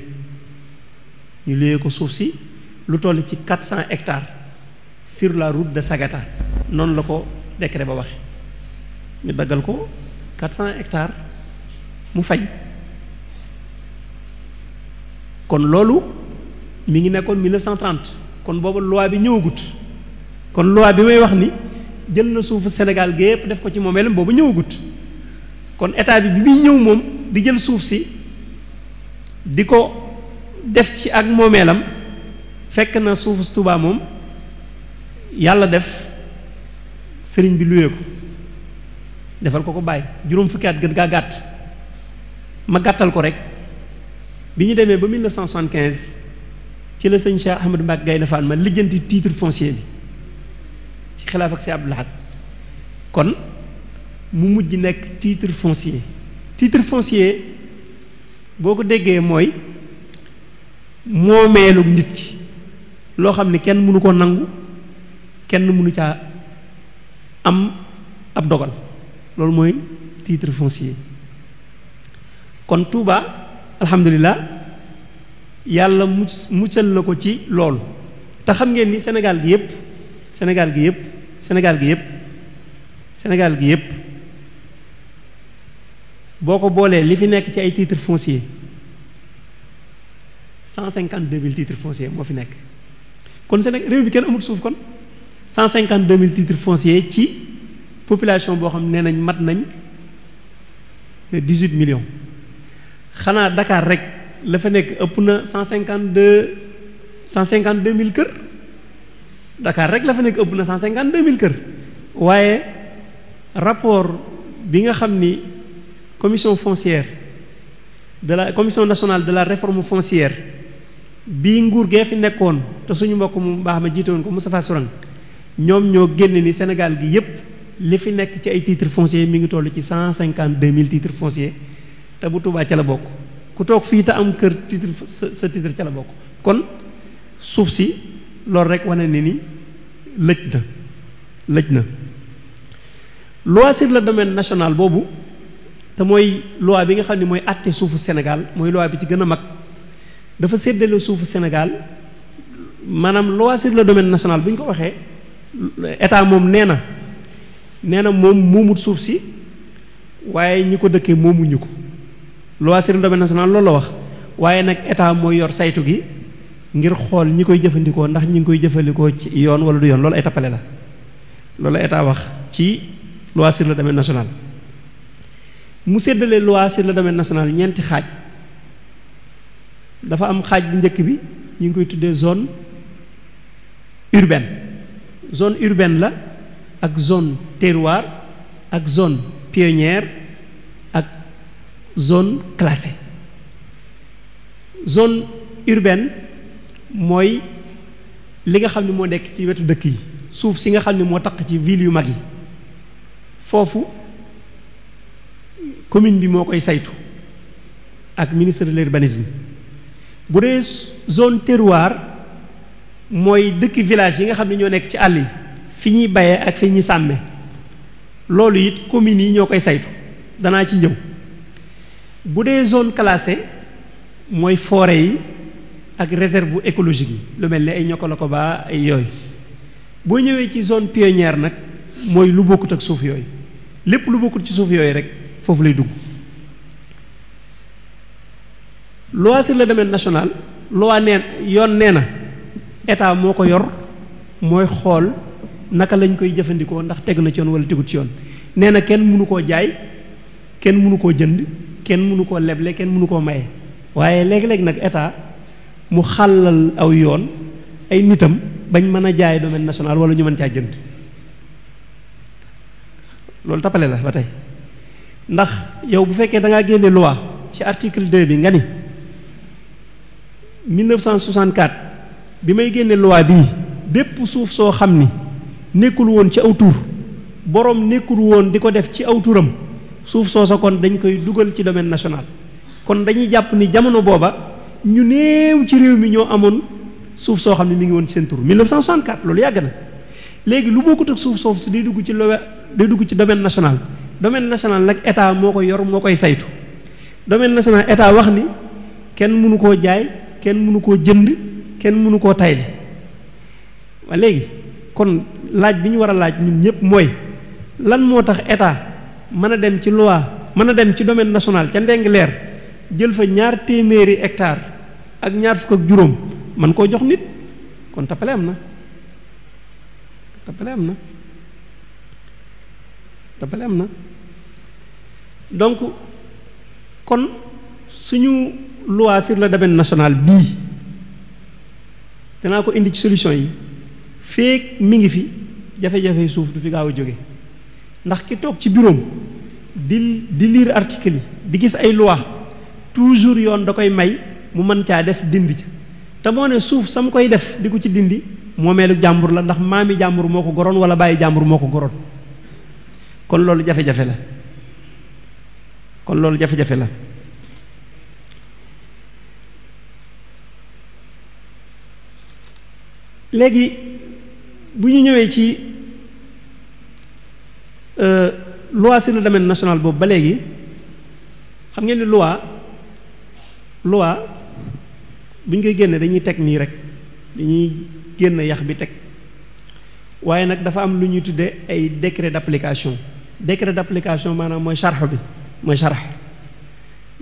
ñu luyee ko suuf si lu toll ci 400 hectares sur la route de Sagata noonu la ko décret ba waxe ñu daggal ko 400 hectares mu fay kon loolu mi ngi nekkoon 1930 kon boobu loi bi ñëwagut kon loi bi may wax ni jël na suufu Sénégal gi yépp def ko ci moomeelam boobu ñëwagut kon état bi muy ñëw moom di jël suuf si di ko def ci ak moomeelam fekk na suufu Touba moom yàlla def sëriñ bi luye ko defal ko bàyyi juróom fukki at gën gaa gàtt ma gàttal ko rek bi ñu demee ba 1975 ci la sëñ Cheikh Ahmadou Mbacké Gaïndé Fatma lijjanti titre foncier bi ci xilaaf ak si Abdou Lahad kon mu mujj nekk titre foncier boo ko déggee mooy moomeelu nit ki loo xam ne kenn mënu ko nangu kenn mënu caa am ab dogal loolu mooy titre foncier kon Touba alhamdulilah yàlla muccal na ko ci loolu te xam ngeen ni Sénégal gi yépp boo ko boolee li fi nekk ci ay titres fonciers 152 000 titres fonciers moo fi nekk kon Sénégal réew bi kenn amul suuf kon 152 000 titres fonciers ci population boo xam ne nañ mat nañ 18 millions xanaa Dakar rek la fa nekk ëpp na 152 000 kër Dakar rek la fa nekk ëpp na 152 000 kër waaye rapport bi nga xam ni commission foncière de la commission nationale de la réforme foncière bii nguur gee fi nekkoon te suñu mbokk mu baax ma jiite woon ko Moustapha Sourang ñoom ñoo génne ni Sénégal gi yépp li fi nekk ci ay titres fonciers mi ngi toll ci 152 000 titres fonciers te bu Touba ca la bokk ku toog fii te am kër titre sa titre ca la bokk kon suuf si loolu rek wane ni lëj na loi sur le domaine national boobu te mooy loi bi nga xam ne mooy àtte suufu Sénégal mooy loi bi ci gën a mag dafa séddale suufu Sénégal maanaam loi sur le domaine national bu ñu ko waxee état moom nee na moom moomut suuf si waaye ñi ko dëkkee moomuñu ko loi sur le domaine national loolu la wax waaye nag état mooy yor saytu gi ngir xool ñi koy jëfandikoo ndax ñi ngi koy jëfandikoo ci yoon wala du yoon loolu ay tappale la loolu la état wax ci loi sur le domaine national mu séddale loi sur le domaine national ñeenti xaaj dafa am xaaj bu njëkk bi ñu ngi koy tuddee zone urbaine la ak zone terroir ak zone pionnière ak zone classée zone urbaine mooy li nga xam ne moo nekk ci wetu dëkk yi suuf si nga xam ne moo taq ci ville yu mag yi foofu commune bi moo koy saytu ak ministre de l'urbanisme bu dee zone terroir mooy dëkk village yi nga xam ne ñoo nekk ci àll yi fi ñuy bayee ak fi ñuy sàmme loolu it communes yi ñoo koy saytu danaa ci ñëw bu dee zone classée mooy forêt yi ak réserve écologique yi lu mel ne ay Niokolo-Koba ay yooyu boo ñëwee ci zone pionnière nag mooy lu bokkut ak suuf yooyu lépp lu bokkut ci suuf yooyu rek foofu lay dugg loi sur le domaine national loi yoon nee na état moo ko yor mooy xool naka lañ koy jëfandikoo ndax teg na ci yoon wala tegut ci yoon nee na kenn mënu koo jaay kenn mënu koo jënd kenn mënu koo leble kenn mënu koo maye waaye léegi-léegi nag état mu xàllal aw yoon ay nitam bañ mën a jaay domaine national wala ñu mën caa jënd loolu tappale la ba tey ndax yow bu fekkee da ngaa génne loi ci article 2 bi nga ni 1964 bi may génne loi bii bépp suuf soo xam ni nekkul woon ci aw tur boroom nekkul woon di ko def ci aw turam suuf soosa kon dañ koy dugal ci domaine national kon dañuy jàpp ni jamono booba ñu néew ci réew mi ñoo amoon suuf soo xam ne mi ngi woon ci seen tur 1964 loolu yàgg na léegi lu bokkut ak suuf soofu si day dugg ci domaine national nag état moo ko yor moo koy saytu domaine national état wax ni kenn mënu koo jaay kenn mënu koo jënd kenn mënu koo tayle waa léegi kon laaj bi ñu war a laaj ñun ñëpp mooy lan moo tax état mën a dem ci loi mën a dem ci domaine national ca ndeng leer jël fa 200 hectares ak 25 man koo jox nit kon tappale am na donc kon suñu loi sur le domaine national bii danaa ko indi ci solution yi feek mi ngi fi jafe-jafe suuf du fi gaaw a jóge ndax ki toog ci bureau di lire article yi di gis ay loi toujours yoon da koy may mu mën caa def dindi ca te moo ne suuf sam koy def di ko ci dindi moomeelu jàmbur la ndax maami jàmbur moo ko goroon wala bàyyi jàmbur moo ko goroon kon loolu jafe-jafe la léegi bu ñu ñëwee ci loi sur le domaine national boobu ba léegi xam ngeen ni loi bu ñu koy génne dañuy teg nii rek dañuy génn yax bi teg waaye nag dafa am lu ñuy tuddee ay décret d'application maanaam mooy charx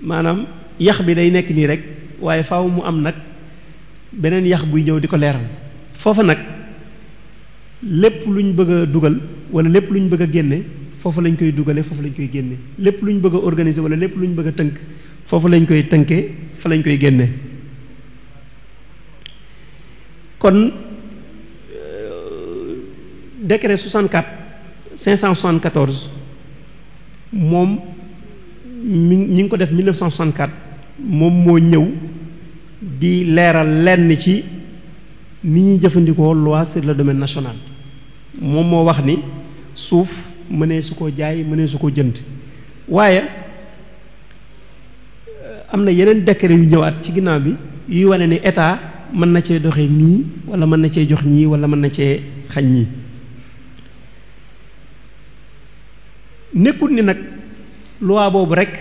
maanaam yax bi day nekk nii rek waaye faaw mu am nag beneen yax buy ñëw di ko leeral foofa nag lépp lu ñu bëgg a dugal wala lépp lu ñu bëgg a génne foofu lañ koy dugale foofu lañ koy génne lépp lu ñu bëgg a organiser wala lépp lu ñu bëgg a tënk foofu lañ koy tënkee fa lañ koy génne kon décret 574 moom ñi ngi ko def 1964 moom moo ñëw di leeral lenn ci ni ñuy jëfandikoo loi sur le domaine national moom moo wax ni suuf mënee su ko jaay mënee su ko jënd waaye am na yeneen décret yu ñëwaat ci ginnaaw bi yuy wane ni état mën na cee doxee nii wala mën na cee jox ñii wala mën na cee xañ ñii. nekkul ni nag loi boobu rek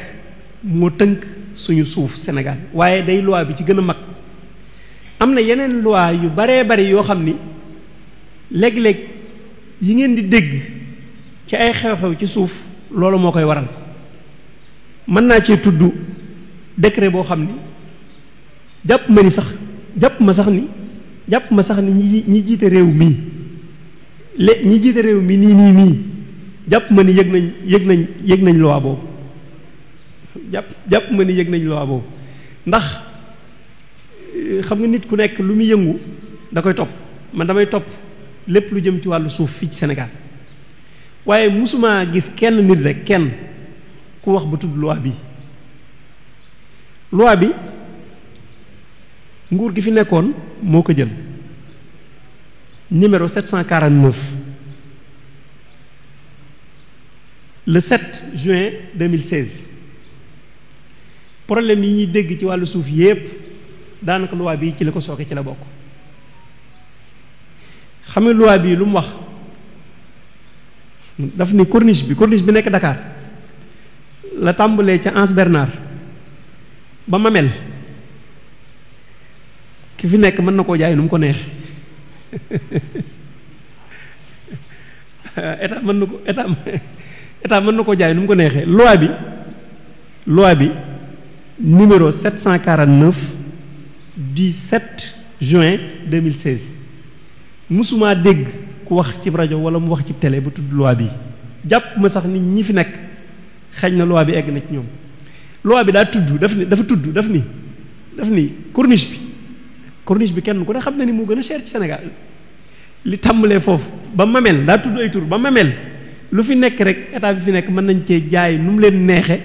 moo tënk suñu suuf Sénégal waaye day loi bi ci gën a mag. am na yeneen loi yu baree bari yoo xam ni léeg-léeg yi ngeen di dégg ci ay xew-xew ci suuf loolu moo koy waral. mën naa cee tudd décret boo xam ni jàpp ma sax ni ñi jiite réew mii ñi jiite réew mi nii jàpp ma ni yëg nañ loi boobu jàpp ma ni yëg nañ loi boobu ndax xam nga nit ku nekk lu muy yëngu da koy topp man damay topp lépp lu jëm ci wàllu suuf fii ci Sénégal waaye musuma gis kenn nit rek kenn ku wax ba tudd loi bi nguur gi fi nekkoon moo ko jël numéro 749 le 7 juin 2016 problème yi ñuy dégg ci wàllu suuf yépp daanaka loi bi ci la ko sooke ci la bokk. xam nga loi bi lu mu wax daf ni corniche bi nekk Dakar la tàmbalee ca Anse Bernard ba Mamel ki fi nekk mën na koo jaay nu mu ko neex état mën na koo jaay nu mu ko neexee. loi bi numéro 749 du 7 juin 2016 musuma dégg ku wax ci rajo wala mu wax ci télé ba tudd loi bi jàpp ma sax nit ñi fi nekk xañ na loi bi egg na ci ñoom. loi bi daf ni corniche bi kenn ku ne xam na ni moo gën a cher ci Sénégal li tàmbalee foofu ba Mamel daa tudd ay tur ba Mamel lu fi nekk rek état bi fi nekk mën nañ cee jaay nu mu leen neexe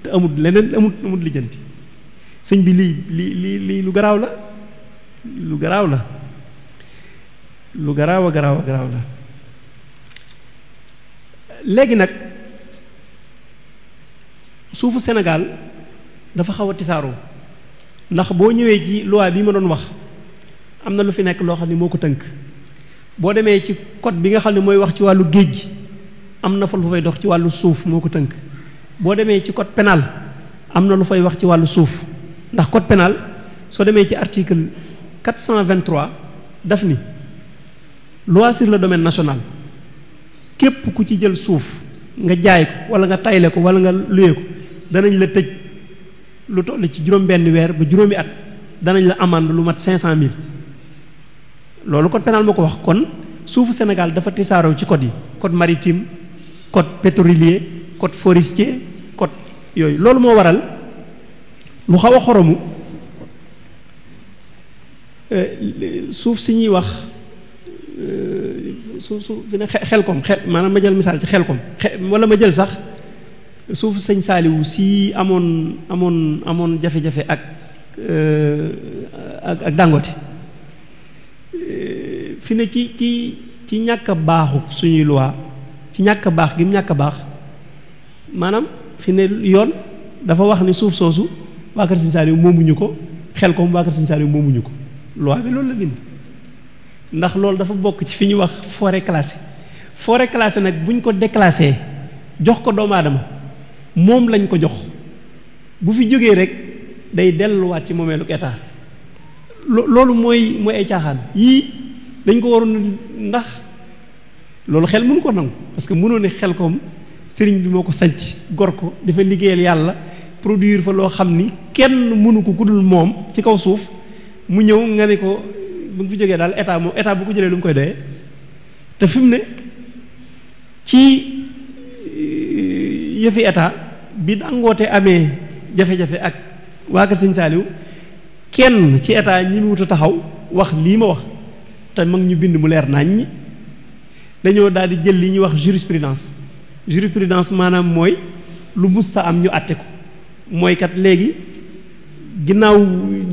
te amul leneen amul lijjanti. sëñ bi lii lu garaaw la lu garaaw a garaaw la léegi nag suufu Sénégal dafa xaw a tisaaroo ndax boo ñëwee ci loi bi ma doon wax am na lu fi nekk loo xam ne moo ko tënk. boo demee ci code bi nga xam ne mooy wax ci wàllu géej gi am na fa lu fay dox ci wàllu suuf moo ko tënk. boo demee ci code pénal am na lu fay wax ci wàllu suuf ndax code pénal soo demee ci article 423 daf ni loi sur le domaine national képp ku ci jël suuf nga jaay ko wala nga tayle ko wala nga luye ko danañ la tëj lu toll ci juróom-benn weer ba juróomi at danañ la amande lu mat 500 000 loolu code pénal moo ko wax. kon suufu Sénégal dafa tisaaroo ci code yi code maritime code pétrolier code forestier code yooyu loolu moo waral lu xaw a xoromu suuf si ñuy wax suuf fi ne xelkom maanaam ma jël misaal ci xelkom wala ma jël sax suuf sëñ Saaliwu si amoon jafe-jafe ak Dangote fi ne ci ñàkk a baaxu suñuy loi ci ñàkk a baax gi mu ñàkk a baax maanaam fi ne yoon dafa wax ni suuf soosu waa kër sëñ Saaliwu moomuñu ko xelkom waa kër sëñ Saaliwu moomuñu ko loi bi loolu la bind. ndax loolu dafa bokk ci fi ñuy wax forêt classée nag bu ñu ko déclassé jox ko doomu aadama moom lañ ko jox bu fi jógee rek day delluwaat ci moomeelu état loolu mooy ay caaxaan yii dañ ko waroon ndax loolu xel mënu ko nangu parce que mënoo ne xel koom sëriñ bi moo ko sanc gor ko dafa liggéeyal yàlla produire fa loo xam ni kenn mënu ko ku dul moom ci kaw suuf mu ñëw nga ne ko bu nga fi jógee daal état bu ko jëlee lu mu koy doyee te fi mu ne ci yëfi état bi Dangote amee jafe-jafe ak waa kër Sëñ Saaliw kenn ci état ñi mu wut a taxaw wax lii ma wax te mag ñu bind mu leer nañ ñi dañoo daal di jël li ñuy wax jurisprudence maanaam mooy lu musta am ñu àtte ko mooy kat léegi ginnaaw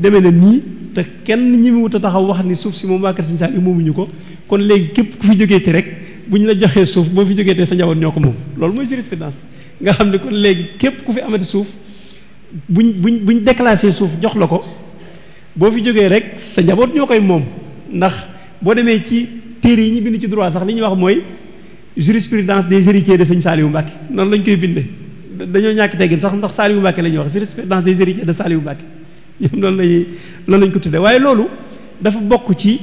demee na nii te kenn ñi mu wut a taxaw wax ni suuf si moom waa kër Sëñ Saaliw moomuñu ko kon léegi képp ku fi jógee te rek bu ñu la joxee suuf boo fi jógee te sa njaboot ñoo ko moom loolu mooy jurisprudence nga xam ne kon léegi képp ku fi amati suuf buñ déclassé suuf jox la ko boo fi jógee rek sa njaboot ñoo koy moom ndax boo demee ci téere yi ñu bind ci droit sax li ñuy wax mooy jurisprudence des héritiers de sëñ Saliou Mbacké noonu lañ koy bindee dañoo ñàkk teggin sax ndax Saliou Mbacké la ñuy wax jurisprudence des héritiers de Saliou Mbacké ñoom loolu lañ ko tuddee waaye loolu dafa bokk ci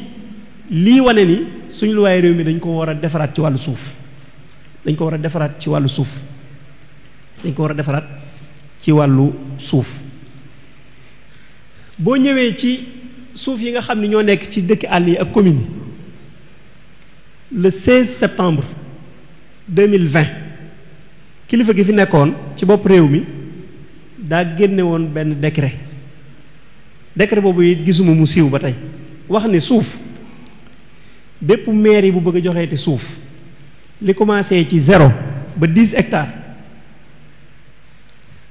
lii wane ni suñu luwaay réew mi dañ ko war a defaraat ci wàllu suuf dañ ko war a defaraat ci wàllu suuf dañ ko war a defaraat ci wàllu suuf boo ñëwee ci suuf yi nga xam ne ñoo nekk ci dëkk àll yi ak commune yi le 16 septembre 2020 kilifa gi fi nekkoon ci bopp réew mi daa génne woon benn décret boobu it gisuma mu siiw ba tey wax ni suuf bépp mairie bu bëgg a joxeeti suuf li commencé ci 0 ba 10 hectares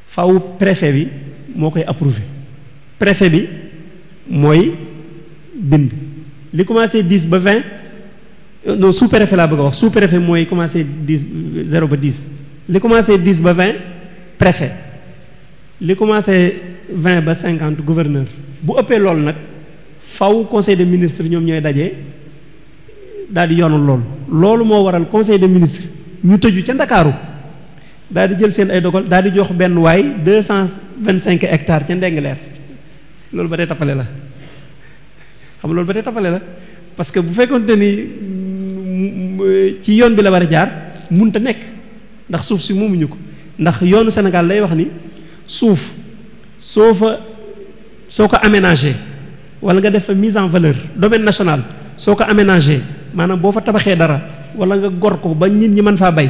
faw préfet bi moo koy approuvé préfet bi mooy bind li commencé 10 ba 20 non sous préfet laa bëgg a wax sous préfet mooy commencé 10 0 ba 10 li commencé 10 ba 20 préfet li commencé 20 ba 50 gouverneur bu ëppee loolu nag faw conseil des ministres ñoom ñooy daje daal di yoonal loolu moo waral conseil des ministres ñu tëju ca Ndakaaru daal di jël seen ay dogal daal di jox benn waay 225 hectares ca Ndingler loolu ba tey tappale la xam nga loolu ba tey tappale la parce que bu fekkonte ni ci yoon bi la war a jaar munta nekk ndax suuf si moomuñu ko ndax yoonu Sénégal lay wax ni suuf soo ko aménagé wala nga def fa mise en valeur domaine national soo ko aménagé maanaam boo fa tabaxee dara wala nga gor ko ba nit ñi mën faa bay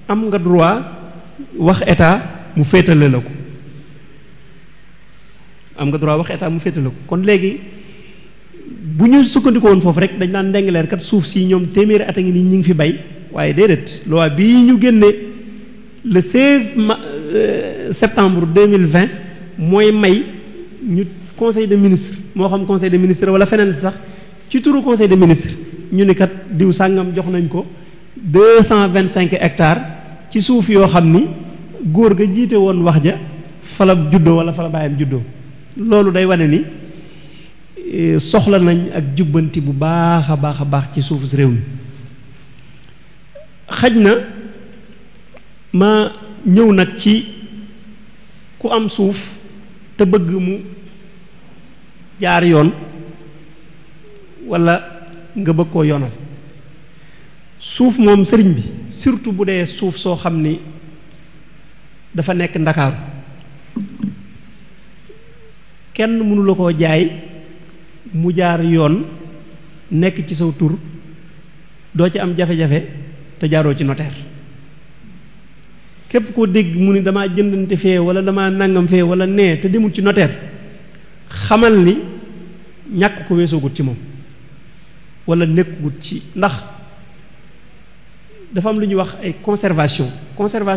am nga droit wax état mu féetale la ko kon léegi bu ñu sukkandiko woon foofu rek dañ naan Ndingler kat suuf si ñoom téeméeri at a ngi nii ñi ngi fi bay waaye déedéet loi bii ñu génne le 16 septembre 2020 mooy may ñu conseil des ministres moo xam conseil des ministres wala feneen sax ci turu conseil des ministres ñu ni kat diw sàngam jox nañ ko 225 hectares ci suuf yoo xam ni góor ga jiite woon wax ja fala juddoo wala fala bàyyam juddoo loolu day wane ni soxla nañ ak jubbanti bu baax a baax ci suufu si réew mi xaj na ma ñëw nag ci ku am suuf te bëgg mu jaar yoon walla nga bëgg koo yoonal suuf moom sëriñ bi surtout bu dee suuf soo xam ni dafa nekk Ndakaaru kenn mënu la koo jaay mu jaar yoon nekk ci saw tur doo ci am jafe-jafe te jaaroo ci notaire képp koo dégg mu ni damaa jëndante fee wala damaa nangam fee wala nee te demul ci notaire xamal ni ñàkk ko weesoogut ci moom wala nekkugut ci ndax dafa am lu ñuy wax ay conservation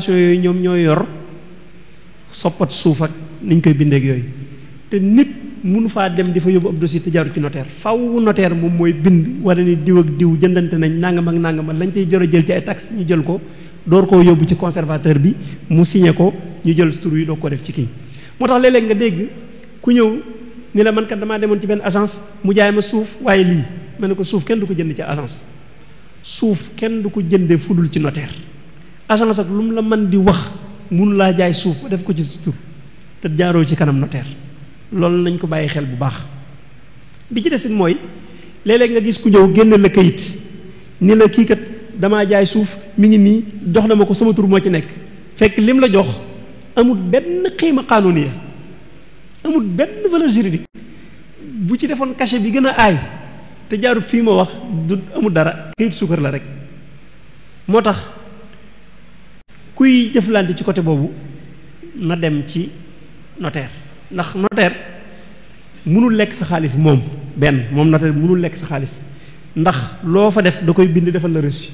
yooyu ñoom ñoo yor soppat suuf ak niñ koy bindeek yooyu te nit mënu faa dem di fa yóbbu ab dossier te jaaru ci notaire faw notaire moom mooy bind wala ni diw ak diw jëndante nañ nangam ak nangam lañ cay jor a jël ci ay taxes ñu jël ko door koo yóbbu ci conservateur bi mu signé ko ñu jël tur yi doo ko def ci kii moo tax léeg-léeg nga dégg ku ñëw ni la man kat damaa demoon ci benn agence mu jaay ma suuf waaye lii ma ne ko suuf kenn du ko jënd ci agence suuf kenn du ko jëndee fudul ci notaire agence ak lu mu la mën di wax mun laa jaay suuf ba def ko ci tur te jaaroo ci kanam notaire loolu nañ ko bàyyi xel bu baax bi ci desit mooy léeg-léeg nga gis ku ñëw génne la kayit ni la kii kat damaa jaay suuf mi ngi nii jox na ma ko sama tur moo ci nekk fekk lim la jox amul benn xiima qanuniya amul benn valeur juridique bu ci defoon cachet bi gën a aay te jaarut fii ma wax du amul dara kayit suukar la rek moo tax kuy jëflante ci côté boobu na dem ci notaire ndax notaire mënul lekk sa xaalis moom notaire mënul lekk sa xaalis ndax loo fa def da koy bind defal la reçu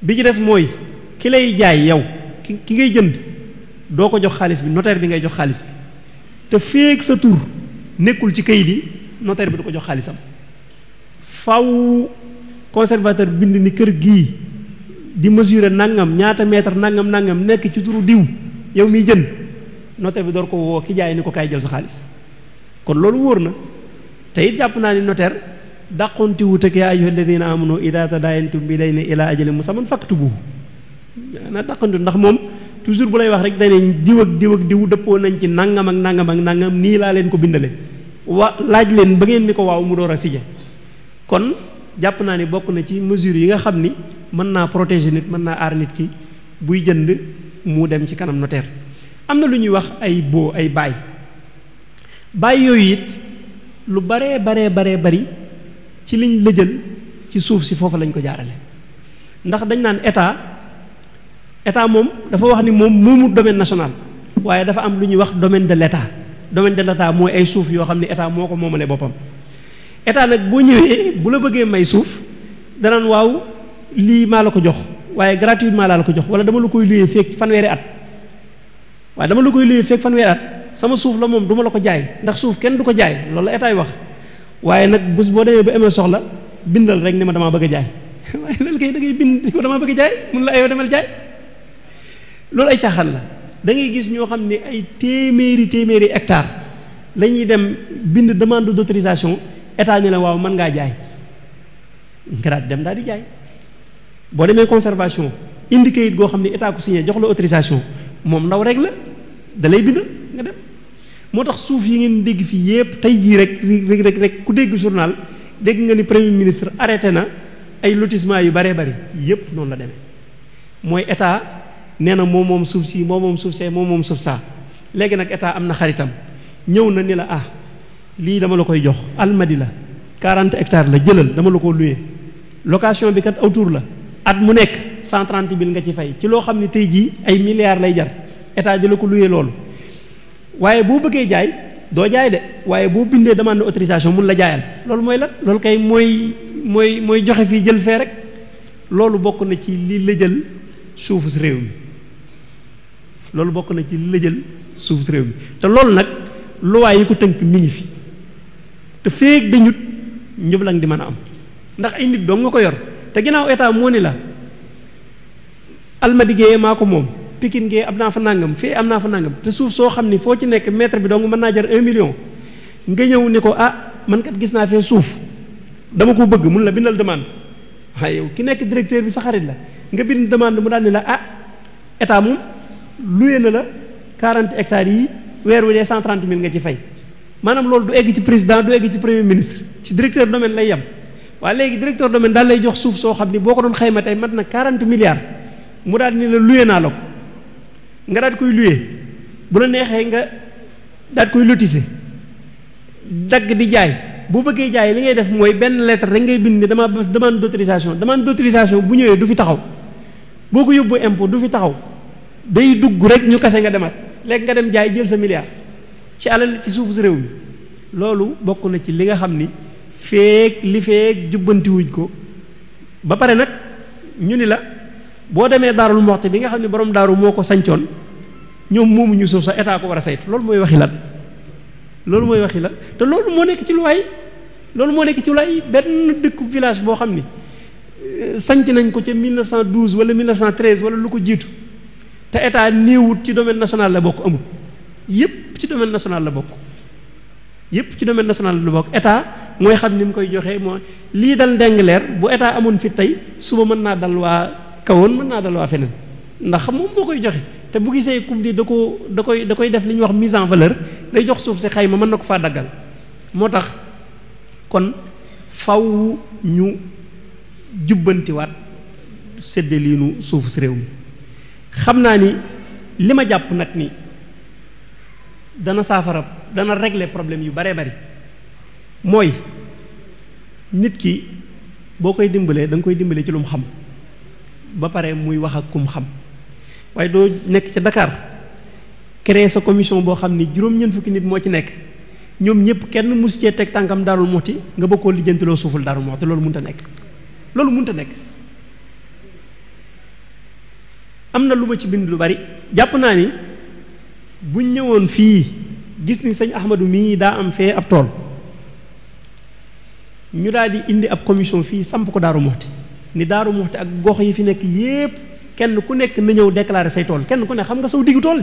bi ci des mooy ki lay jaay yow ki ngay jënd doo ko jox xaalis bi notaire bi ngay jox xaalis bi te feek sa tur nekkul ci kayit yi notaire bi du ko jox xaalisam faw conservateur bind ni kër gii di mesurer nangam ñaata mètre nangam nekk ci turu diw yow miy jënd notaire bi door ko woo ki jaay ni ko kaay jël sa xaalis kon loolu wóor na te it jàpp naa ni notaire dàqonti wut ak yaa ayyuha alladina amanu ida tadayantum bi dayni ila ajalin musamman faktubuhu na dàqonti ndax moom toujours bu lay wax rek dañ diw ak diw ak diw dëppoo nañ ci nangam ak nangam ak nangam nii laa leen ko bindale laaj leen ba ngeen ni ko waaw mu door a signé kon jàpp naa ni bokk na ci mesures yi nga xam ni mën naa protéger nit mën naa aar nit ki buy jënd mu dem ci kanam notaire. am na lu ñuy wax ay baay yooyu it lu baree bari ci liñ lëjal ci suuf si foofu lañ ko jaarale ndax dañ naan état moom dafa wax ni moom moomu domaine national waaye dafa am lu ñuy wax domaine de l'état mooy ay suuf yoo xam ne état moo ko moomale boppam. état nag boo ñëwee bu la bëggee may suuf danaan waaw lii maa la ko jox waaye gratuitement laa la ko jox wala dama la koy luyee fekk fanweeri at sama suuf la moom du ma la ko jaay ndax suuf kenn du ko jaay loolu la état yi wax waaye nag bés boo demee ba amee soxla bindal rek ni ma damaa bëgg a jaay waaye loolu kay da ngay bind ko damaa bëgg a jaay mun la ayoo demal jaay loolu ay caaxaan la da ngay gis ñoo xam ne ay téeméeri hectare la ñuy dem bind demande d'autorisation état ni la waaw mën ngaa jaay nga daal dem daal di jaay boo demee conservation indi kayit goo xam ne état ko signé jox la autorisation moom ndaw rek la da lay bind nga dem moo tax suuf yi ngeen dégg fii yépp tey jii rek ku dégg journal dégg nga ni premier ministre arrêté na ay lotissement yu baree bari yépp noonu la demee mooy état nee na moom suuf si moom suuf see moom suuf saa léegi nag état am na xaritam ñëw na ni la lii dama la koy jox almadi la 40 hectares la jëlal dama la ko loué location bi kat autour la at mu nekk 130 000 nga ci fay ci loo xam ne tey jii ay milliards lay jar état di la ko loué loolu waaye boo bëggee jaay doo jaay de waaye boo bindee demande autorisation mun la jaayal loolu mooy lan loolu kay mooy joxe fii jël fee rek loolu bokk na ci li lëjal suufu si réew mi te loolu nag luwaay yi ko tënk mi ngi fi te feek dañut njublang di mën a am ndax ay nit doo nga ko yor te ginnaaw état moo ni la almadi géeyee maa ko moom Pikine géeyee am naa fa nangam fii am naa fa nangam te suuf soo xam ni foo ci nekk mètre bi dong mën naa jar 1 million nga ñëw ni ko man kat gis naa fee suuf dama ko bëgg mun la bindal demande waaye yow ki nekk directeur bi sa xarit la nga bind demande mu daal ni la état moom loué na la 40 hectares yi weer wi dee 130 000 nga ci fay maanaam loolu du egg ci président du egg ci premier ministre ci directeur domaine lay yem waaye léegi directeur domaine daal lay jox suuf soo xam ni boo ko doon xayma tey mat na 40 milliards mu daal ni la loué naa la ko nga daal koy loué bu la neexee nga daal koy lotissé dagg di jaay boo bëggee jaay li ngay def mooy benn lettre rek ngay bind ni dama demande d'autorisation bu ñëwee du fi taxaw boo ko yóbbu impôt du fi taxaw day dugg rek ñu kase nga demat léegi nga dem jaay jël sa milliard ci alal ci suufu si réew mi loolu bokk na ci li nga xam ni feek jubbantiwuñ ko ba pare nag ñu ni la boo demee Daarul Muxti bi nga xam ne borom daaru moo ko sancoon ñoom moomuñu suuf sa état ko war a saytu loolu mooy waxi lan te loolu moo nekk ci luwaay benn dëkku village boo xam ni sanc nañ ko ca 1912 wala 1913 wala lu ko jiitu te état néewut ci domaine national la bokk amul yépp ci domaine national la bokk état mooy xam ni mu koy joxee mooy lii dal Ndingler bu état amoon fi tey suba mën naa dal waa kawoon mën naa dal waa feneen ndax moom moo koy joxe te bu gisee kum di da koy def li ñuy wax mise en valeur day jox suuf si xayma mën na ko faa daggal moo tax kon faw ñu jubbantiwaat sédde liinu suufu si réew mi xam naa ni li ma jàpp nag ni dana régler problème yu baree bari mooy nit ki boo koy dimbalee da nga koy dimbalee ci lu mu xam ba pare muy wax ak kum xam waaye doo nekk ca Dakar créer sa commission boo xam ni juróom-ñeent fukki nit moo ci nekk ñoom ñëpp kenn mus cee teg tànkam Daarul Muxti nga bëgg koo lijjantiloo suuful Daarul Muxti loolu mënta nekk am na lu ma ci bind lu bari jàpp naa ni buñ ñëwoon fii gis ni sëñ Ahmadou mii daa am fee ab tool ñu daal di indi ab commission fii samp ko Daaru Muxti ni Daaru Muxti ak gox yi fi nekk yépp kenn ku nekk na ñëw déclarer say tool kenn ku ne xam nga saw diggu tool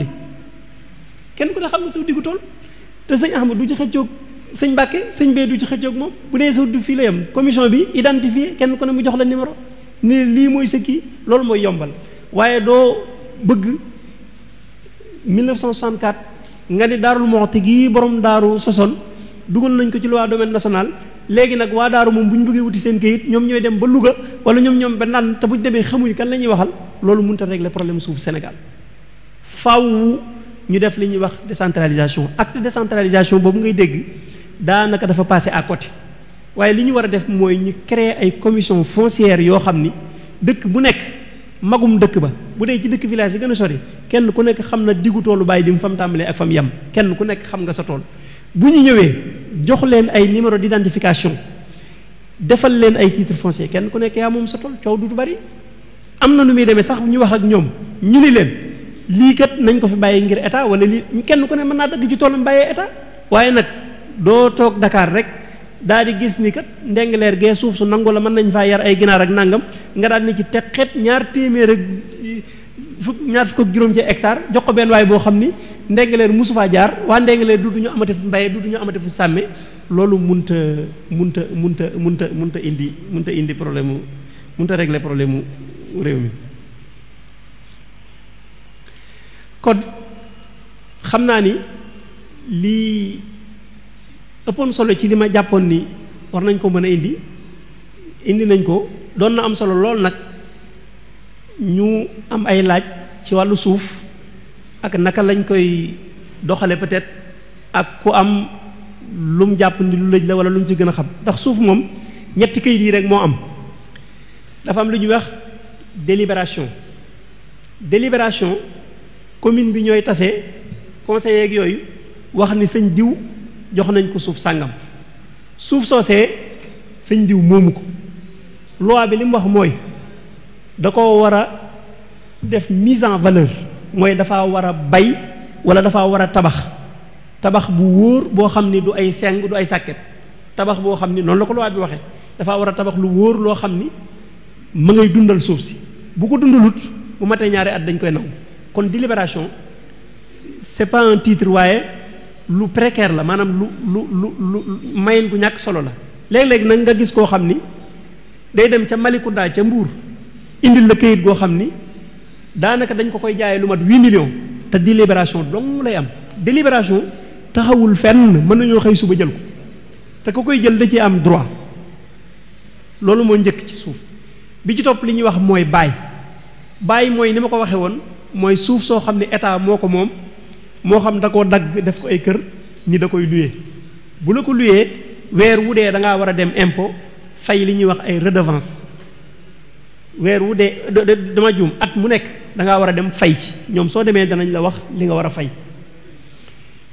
te sëñ Ahmadou du ci xëccoog sëñ Mbàkke sëñ bee du ci xëccoog moom bu dee sa du fii la yem commission bi identifié kenn ku ne mu jox la numéro ni lii mooy sa kii loolu mooy yombal waaye doo bëgg 1964 nga ni Daarul Muxti gii borom daaru sosoon dugal nañ ko ci loi domaine national léegi nag waa daaru moom bu ñu bëggee wuti seen kayit ñoom ñooy dem ba Louga wala ñoom ba naan te bu ñu demee xamuñu kan la ñuy waxal loolu mënut a régler problème suuf Sénégal faaw ñu def li ñuy wax décentralisation acte de décentralisation boobu ngay dégg daanaka dafa passé à côté waaye li ñu war a def mooy ñu créer ay commission foncière yoo xam ni dëkk bu nekk magum dëkk ba bu dee ci dëkk village yi gën a sori kenn ku nekk xam na diggu toolu bàyyi di mu fa mu tàmbalee ak fa mu yem kenn ku nekk xam nga sa tool bu ñu ñëwee jox leen ay numéro d'identification defal leen ay titre foncier kenn ku nekk yaa moom sa tool coow du bari am na nu muy demee sax ñu wax ak ñoom ñu ni leen lii kat nañ ko fi bàyyi ngir état wala lii kenn ku ne mën naa dagg ci toolam bàyyee état waaye nag doo toog Dakar rek daal di gis ni kat ndengaleer gee suuf su nangu la mën nañ faa yar ay ginaar ak nangam nga daal ni ci teqet ñaar téeméer ak fukk ak juróom ci hectare jox ko benn waay boo xam ni ndengaleer mosu faa jaar waa ndengaleer du ñu amati fu mbayee du ñu amati fu sàmme loolu munta indi problème mu munta régler problème mu réew mi kon xam naa ni lii ëppoon solo ci li ma jàppoon ni war nañ ko mën a indi nañ ko doon na am solo lool nag ñu am ay laaj ci wàllu suuf ak naka lañ koy doxale peut-être ak ku am lu mu jàpp ni lu lëj la wala lu mu ci gën a xam ndax suuf moom ñetti kayit yi rek moo am dafa am lu ñuy wax délibération commune bi ñooy tase conseiller ak yooyu wax ni sëñ diw jox nañ ko suuf sàngam suuf soosee sëñ diw moomu ko loi bi li mu wax mooy da ko war a def mise en valeur mooy dafa war a bay wala dafa war a tabax bu wóor boo xam ni du ay seng du ay sàkket tabax boo xam ni noonu la ko loi bi waxee dafa war a tabax lu wóor loo xam ni ma ngay dundal suuf si bu ko dundalut bu matee ñaari at dañ koy nangu kon délibération c'est pas un titre waaye lu précaire la maanaam lu mayen gu ñàkk solo la léeg-léeg nag nga gis koo xam ni day dem ca Malicounda ca Mbuur indil la këyit goo xam ni daanaka dañ ko koy jaayee lu mat 8 millions te délibération dong lay am délibération taxawul fenn mën nañoo xëy suba jël ko te ku koy jël da ci am droit loolu moo njëkk ci suuf bi ci topp li ñuy wax mooy baay mooy ni ma ko waxee woon mooy suuf soo xam ne état moo ko moom moo xam da koo dagg def ko ay kër ni da koy luyee bu la ko luyee weer wu dee da ngaa war a dem impôt fay li ñuy wax ay redevance weer wu dee dama juum at mu nekk da ngaa war a dem fay ci ñoom soo demee danañ la wax li nga war a fay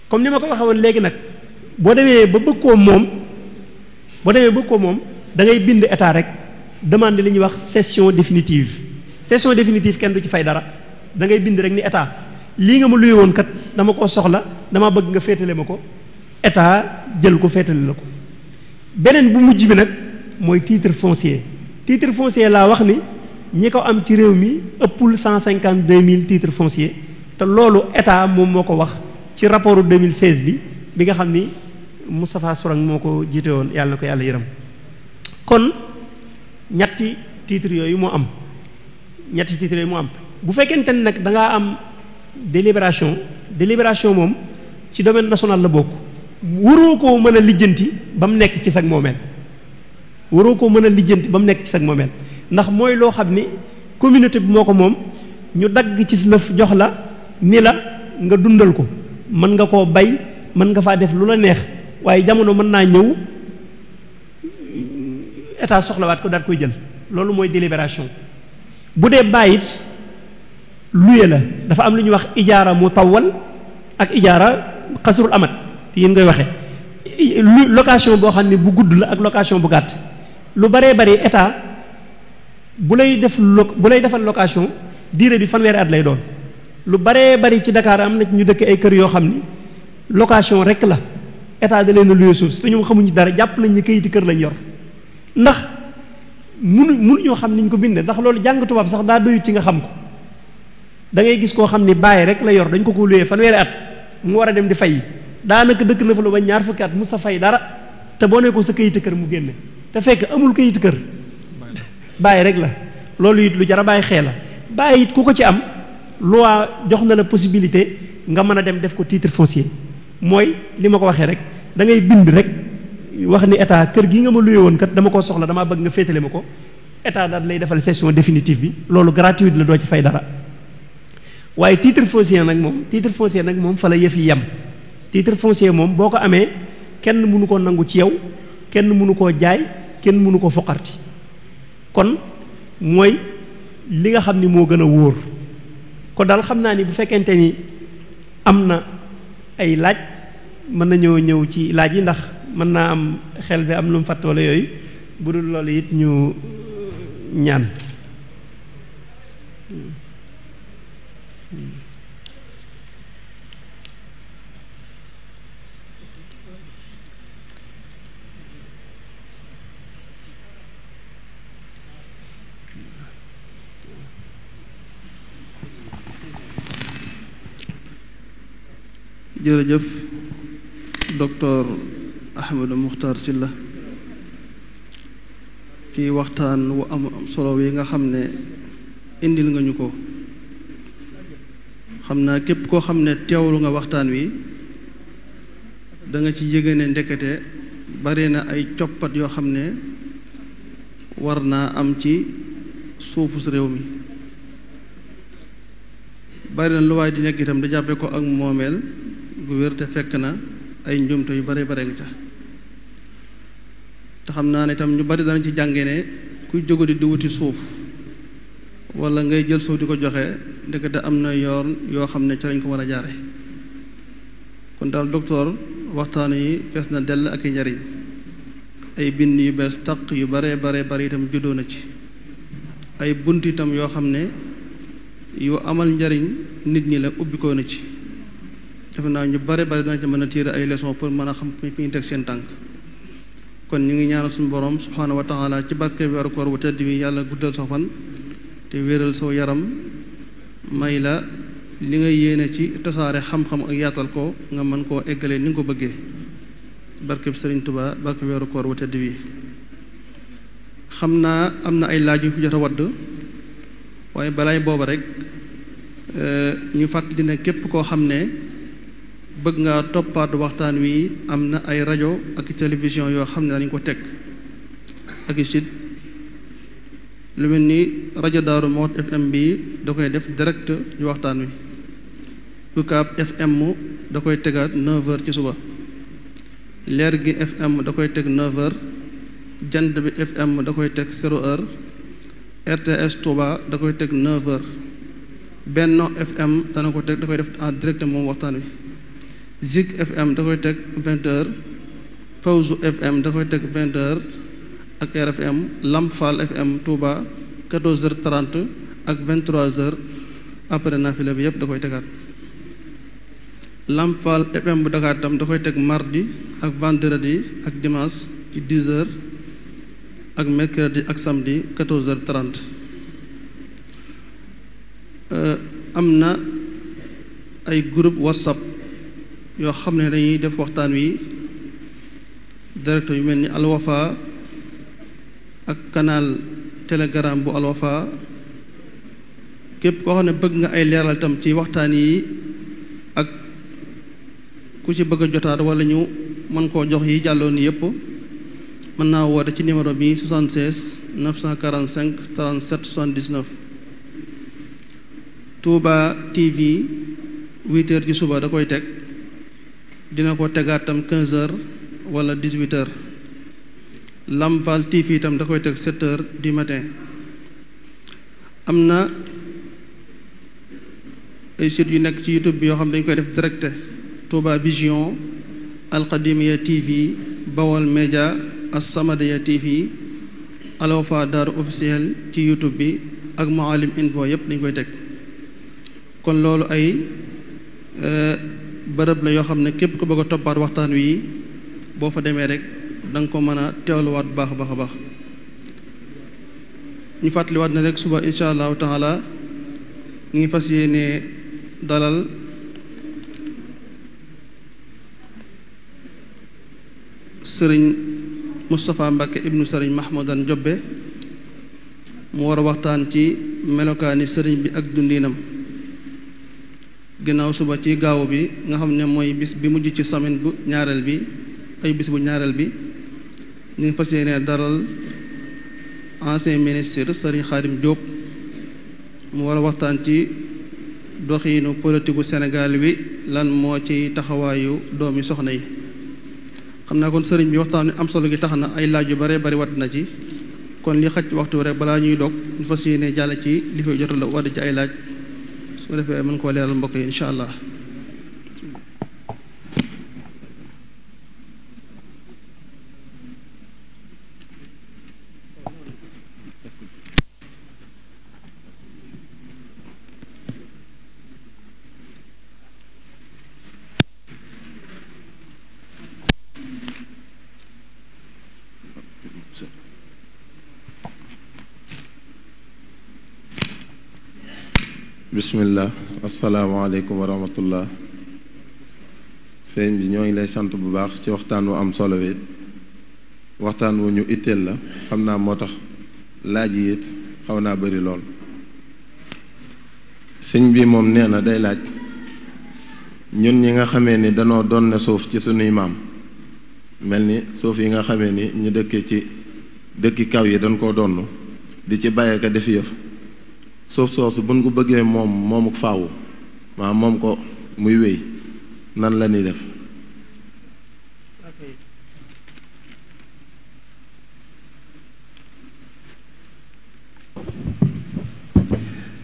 comme ni ma ko waxee woon léegi nag boo demee ba bëgg koo moom da ngay bind état rek demande li ñuy wax cession définitive kenn du ci fay dara da ngay bind rek ni état lii nga ma luye woon kat dama koo soxla dama bëgg nga féetale ma ko état jël ko féetale la ko beneen bu mujj bi nag mooy titre foncier laa wax ni ñi ko am ci réew mi ëppul 152 000 titres fonciers te loolu état moom moo ko wax ci rapport 2016 bi nga xam ni Moustapha Sourang moo ko jiite woon yàlla na ko yàlla yërëm kon ñetti titres yooyu moo am bu fekkente ne nag da ngaa am délibération moom ci domaine national la bokk waroo koo mën a lijjanti ba mu nekk ci sag moomeel ndax mooy loo xam ni communauté bi moo ko moom ñu dagg ci lëf jox la ni la nga dundal ko mën nga koo bay mën nga faa def lu la neex waaye jamono mën naa ñëw état soxlawaat ko daal koy jël loolu mooy délibération bu dee bàyyit luye la dafa am lu ñuy wax ijaara mutawwal ak ijaara xasrul amat yéen ngay waxee location boo xam ne bu gudd la ak location bu gàtt lu baree bari état bu lay defal location durée bi fanweeri at lay doon lu baree bari ci Dakar am na ñu dëkk ay kër yoo xam ni location rek la état da leen a luye suuf te ñoom xamuñu dara jàpp nañ ni kayiti kër lañ yor ndax mënuñoo xam niñ ko bindee ndax loolu jàng tubaab sax daa doyut ci nga xam ko da ngay gis koo xam ni bàyyi rek la yor dañ ko luyee fanweeri at mu war a dem di fay daanaka dëkk na fa lu ba ñaar fukki at mu sa fay dara te boo ne ko sa këyitu kër mu génne te fekk amul këyitu kër bàyyi rek la loolu it lu jar a bàyyi xel la bàyyi it ku ko ci am loi jox na la possibilité nga mën a dem def ko titre foncier mooy li ma ko waxee rek da ngay bind rek wax ni état kër gi nga ma luye woon kat dama koo soxla damaa bëgg nga féetale ma ko état daal lay defal cession définitive bi loolu gratuit la doo ci fay dara waaye titre foncier nag moom fa la yëf yi yem titre foncier moom boo ko amee kenn mënu koo nangu ci yow kenn mënu koo jaay kenn mënu ko foqarti kon mooy li nga xam ni moo gën a wóor kon daal xam naa ni bu fekkente ni am na ay laaj mën nañoo ñëw ci laaj yi ndax mën naa am xel bi am lu mu fàtt wala yooyu bu dul loolu it ñu ñaan jërëjëf docteur Ahmadou Mokhtar Sylla ci waxtaan wu am solo wi nga xam ne indil nga ñu ko xam naa képp koo xam ne teewlu nga waxtaan wi da nga ci yëge ne ndekete bari na ay coppat yoo xam ne war naa am ci suufu si réew mi bari na lu waay di nekk itam da jàppe ko ak moomeel gu wér te fekk na ay njuumte yu bare bare nga ca te xam naa ne itam ñu bari dana ci jànge ne kuy jógu di wuti suuf wala ngay jël suuf di ko joxe ndekete am na yoon yoo xam ne ca lañ ko war a jaare kon daal docteur waxtaan yi fees na dell ak i njariñ ay bind yu bees taq yu bare bare bare itam juddoo na ci ay bunt itam yoo xam ne yu amal njariñ nit ñi la ubbikoo na ci defe naa ñu bare bare dana ci mën a tirer ay leçons pour mën a xam fi ñu teg seen tànk kon ñu ngi ñaanal suñu borom subhaanahu wa taala ci barke weeru koor bu tedd wi yàlla guddal sa fan te wéral saw yaram may la li nga yéene ci tasaare xam-xam ak yaatal ko nga mën koo eggalee ni nga ko bëggee barke bi Sëriñ Tuubaa barke weeru koor bu tedd wi xam naa am na ay laaj yu fi jot a wadd waaye balaay booba rek ñu fàttali ne képp koo xam ne bëgg nga toppaat waxtaan wi am na ay rajo ak télévision yoo xam ne dañu ko teg ak site lu mel ni rajo Daaru Muxti FM bi da koy def direct ci waxtaan wi UCAB FM da koy tegaat 9h ci suba leer gi FM da koy teg 9h jant bi FM da koy teg 0h RTS Touba da koy teg 9h Benno FM dana ko teg da koy def en direct moom waxtaan wi Zik FM da koy teg 20h Fawzu FM da koy teg 20h ak RFM Lamp Fall FM Touba 14h30 ak 23h après naafila bi yépp da koy tegaat Lamp Fall FM bu Dakar tam da koy teg mardi ak vendredi ak dimanche ci 10h ak mercredi ak samedi 14h30 am na ay groupe WhatsApp yoo xam ne dañuy def waxtaan wi direct yu mel ni Al Wafa ak canal Telegram bu Al Wafa képp koo xam ne bëgg nga ay leeral tam ci waxtaan yi ak ku ci bëgg a jotaat wala ñu mën koo jox yi jàlloon ni yépp mën naa woote ci numéro bi 76 945 37 79 Touba TV 8h ci suba da koy teg dina ko tegaat tam 15h wala 18h Lamp Fall TV itam da koy teg 7h du matin am na ay sites yu nekk ci YouTube bi yoo xam ne dañu koy def direct Touba Vision Alqadimiya TV Bawol Média As-Samadiyya TV Al Wafa Daaru officiel ci YouTube bi ak Mouhalim Info yépp dañu koy teg kon loolu ay bërëb la yoo xam ne képp ku bëgg a toppaat waxtaan wi boo fa demee rek da nga ko mën a teewluwaat bu baax a baax a baax ñu fàttaliwaat na rek suba insha allahu taala ñu ngi fas yéene dalal sëriñ Moustapha Mbacke ibnu sëriñ Mahmoudan Jobbe mu war a waxtaan ci melokaani sëriñ bi ak dundinam. ginnaaw suba ci gaaw bi nga xam ne mooy bis bi mujj ci semaine bu ñaareel bi ay bis bu ñaareel bi ñu ngi fas yéene daral ancien ministre sëriñ Khadim Diop mu war a waxtaan ci doxiinu politiku Sénégal wi lan moo ci taxawaayu doomi soxna yi. xam naa kon sëriñ bi waxtaan am solo gi tax na ay laaj yu bare bari wadd na ci kon li xaj waxtu rek balaa ñuy dog ñu fas yéene jàll ci li fay jotal la wadd ci ay laaj su defee mën koo leeral mbokk yi incha allah. bismillah asalaamaaleykum wa rahmatullah sëñ bi ñoo ngi lay sant bu baax ci waxtaan wu am solo wi waxtaan wu ñu itteel la xam naa moo tax laaj yi it xaw naa bari lool sëñ bi moom nee na day laaj ñun ñi nga xamee ni danoo doon ne suuf ci sunuy maam mel ni suuf yi nga xamee ni ñu dëkkee ci dëkki kaw yi dañ koo donn di ci bàyyee ko def yëf suuf soosu buñ ko bëggee moomuk faawu maa moom ko muy wéy nan la ñuy def.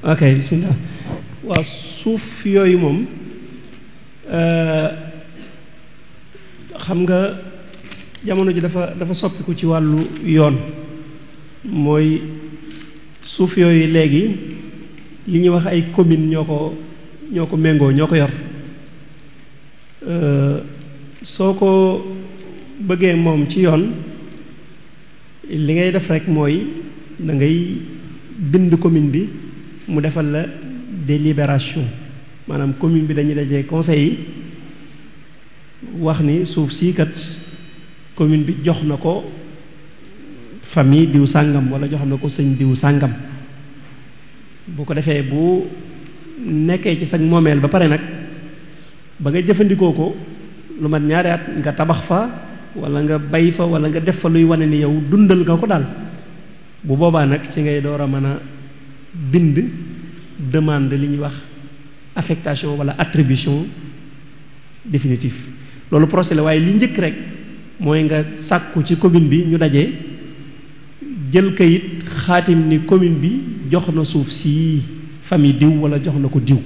ok bismillah waaw suuf yooyu moom xam nga jamono ji dafa soppiku ci wàllu yoon mooy suuf yooyu léegi li ñuy wax ay commune ñoo ko méngoo ñoo ko yor soo ko bëggee moom ci yoon li ngay def rek mooy da ngay bind commune bi mu defal la délibération maanaam commune bi dañuy dajee conseil yi wax ni suuf sii kat commune bi jox na ko famille diw sàngam wala jox na ko sëñ diw sàngam bu ko defee bu nekkee ci sag moomeel ba pare nag ba nga jëfandikoo ko lu mat ñaari at nga tabax fa wala nga bay fa wala nga def fa luy wane ni yow dundal nga ko daal bu boobaa nag ci ngay door a mën a bind demande li ñuy wax affectation wala attribution définitive loolu procès la waaye li njëkk rek mooy nga sàkku ci commune bi ñu dajee jël kayit xaatim ni commune bi jox na suuf si famille diw wala jox na ko diw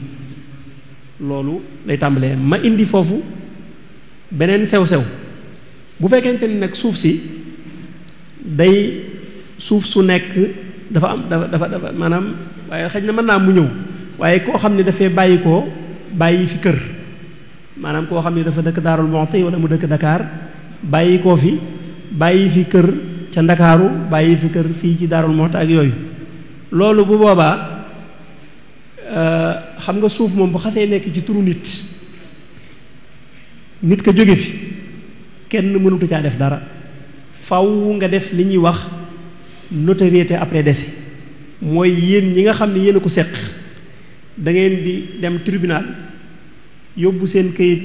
loolu lay tàmbalee ma indi foofu beneen sew-sew bu fekkente ni nag suuf si day suuf su nekk dafa am dafa maanaam waaye xëy na mën naa mu ñëw waaye koo xam ne dafay bàyyi fi kër maanaam koo xam ne dafa dëkk Daarul Muxti wala mu dëkk Dakar bàyyi koo fi bàyyi fi kër ca Ndakaaru bàyyi fi kër fii ci Daarul Muxti ak yooyu loolu bu boobaa xam nga suuf moom bu xasee nekk ci turu nit ka jóge fi kenn mënutu caa def dara faw nga def li ñuy wax notoriété après décès mooy yéen ñi nga xam ne yéen a ko seq da ngeen di dem tribunal yóbbu seen kayit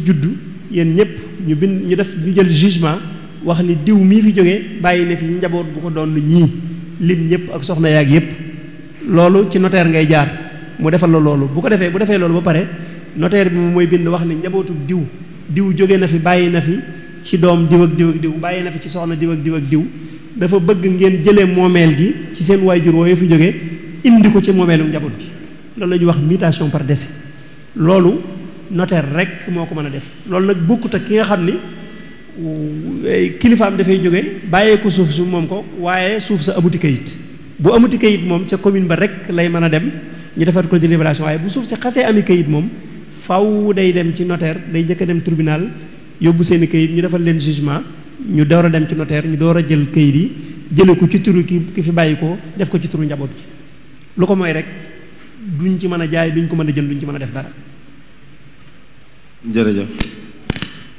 juddu yéen ñëpp ñu jël jugement wax ni diw mii fi jógee bàyyi na fi njaboot bu ko doon ñii lim ñëpp ak soxna yaag yëpp loolu ci notaire ngay jaar mu defal la loolu bu defee loolu ba pare notaire bi moom mooy bind wax ni njabootu diw jóge na fi bàyyi na fi ci doom diw ak diw ak diw bàyyi na fi ci soxna diw ak diw ak diw dafa bëgg ngeen jëlee moomeel gi ci seen waajur wooyu fi jóge indi ko ci moomeelu njaboot bi loolu la ñuy wax mutation par décès loolu notaire rek moo ko mën a def loolu nag bokkut ak ki nga xam ni kilifaam dafay jóge bàyyee ko suuf su moom ko waaye suuf sa amuti kayit bu amuti kayit moom ca commune ba rek lay mën a dem ñu defar ko délibération waaye bu suuf si xasee ami kayit moom faw day dem ci notaire day jëkk a dem tribunal yóbbu seeni kayit ñu defal leen jugement ñu door a dem ci notaire ñu door a jël kayit yi jële ko ci turu ki fi bàyyi ko def ko ci turu njaboot gi lu ko mooy rek duñ ci mën a jaay duñ ko mën a jël duñ ci mën a def dara. jërëjëf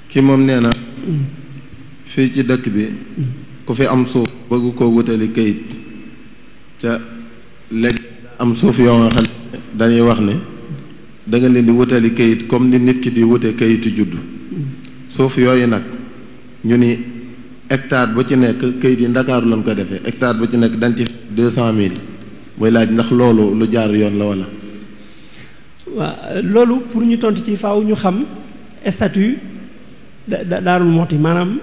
ki moom nee na fii ci dëkk bi ku fi am suuf bëgg koo wutali kayit ca léegi am suuf yoo nga xam ne dañuy wax ne da nga leen di wutali kayit comme ni nit ki di wute kayitu juddu suuf yooyu nag ñu ni hectare bu ci nekk kayit yi Ndakaaru lañ ko defee hectare bu ci nekk dañ ci 200,000 muy laaj ndax loolu lu jaar yoon la wala. waaw loolu pour ñu tontu ci faaw ñu xam statut Daarul Muxti maanaam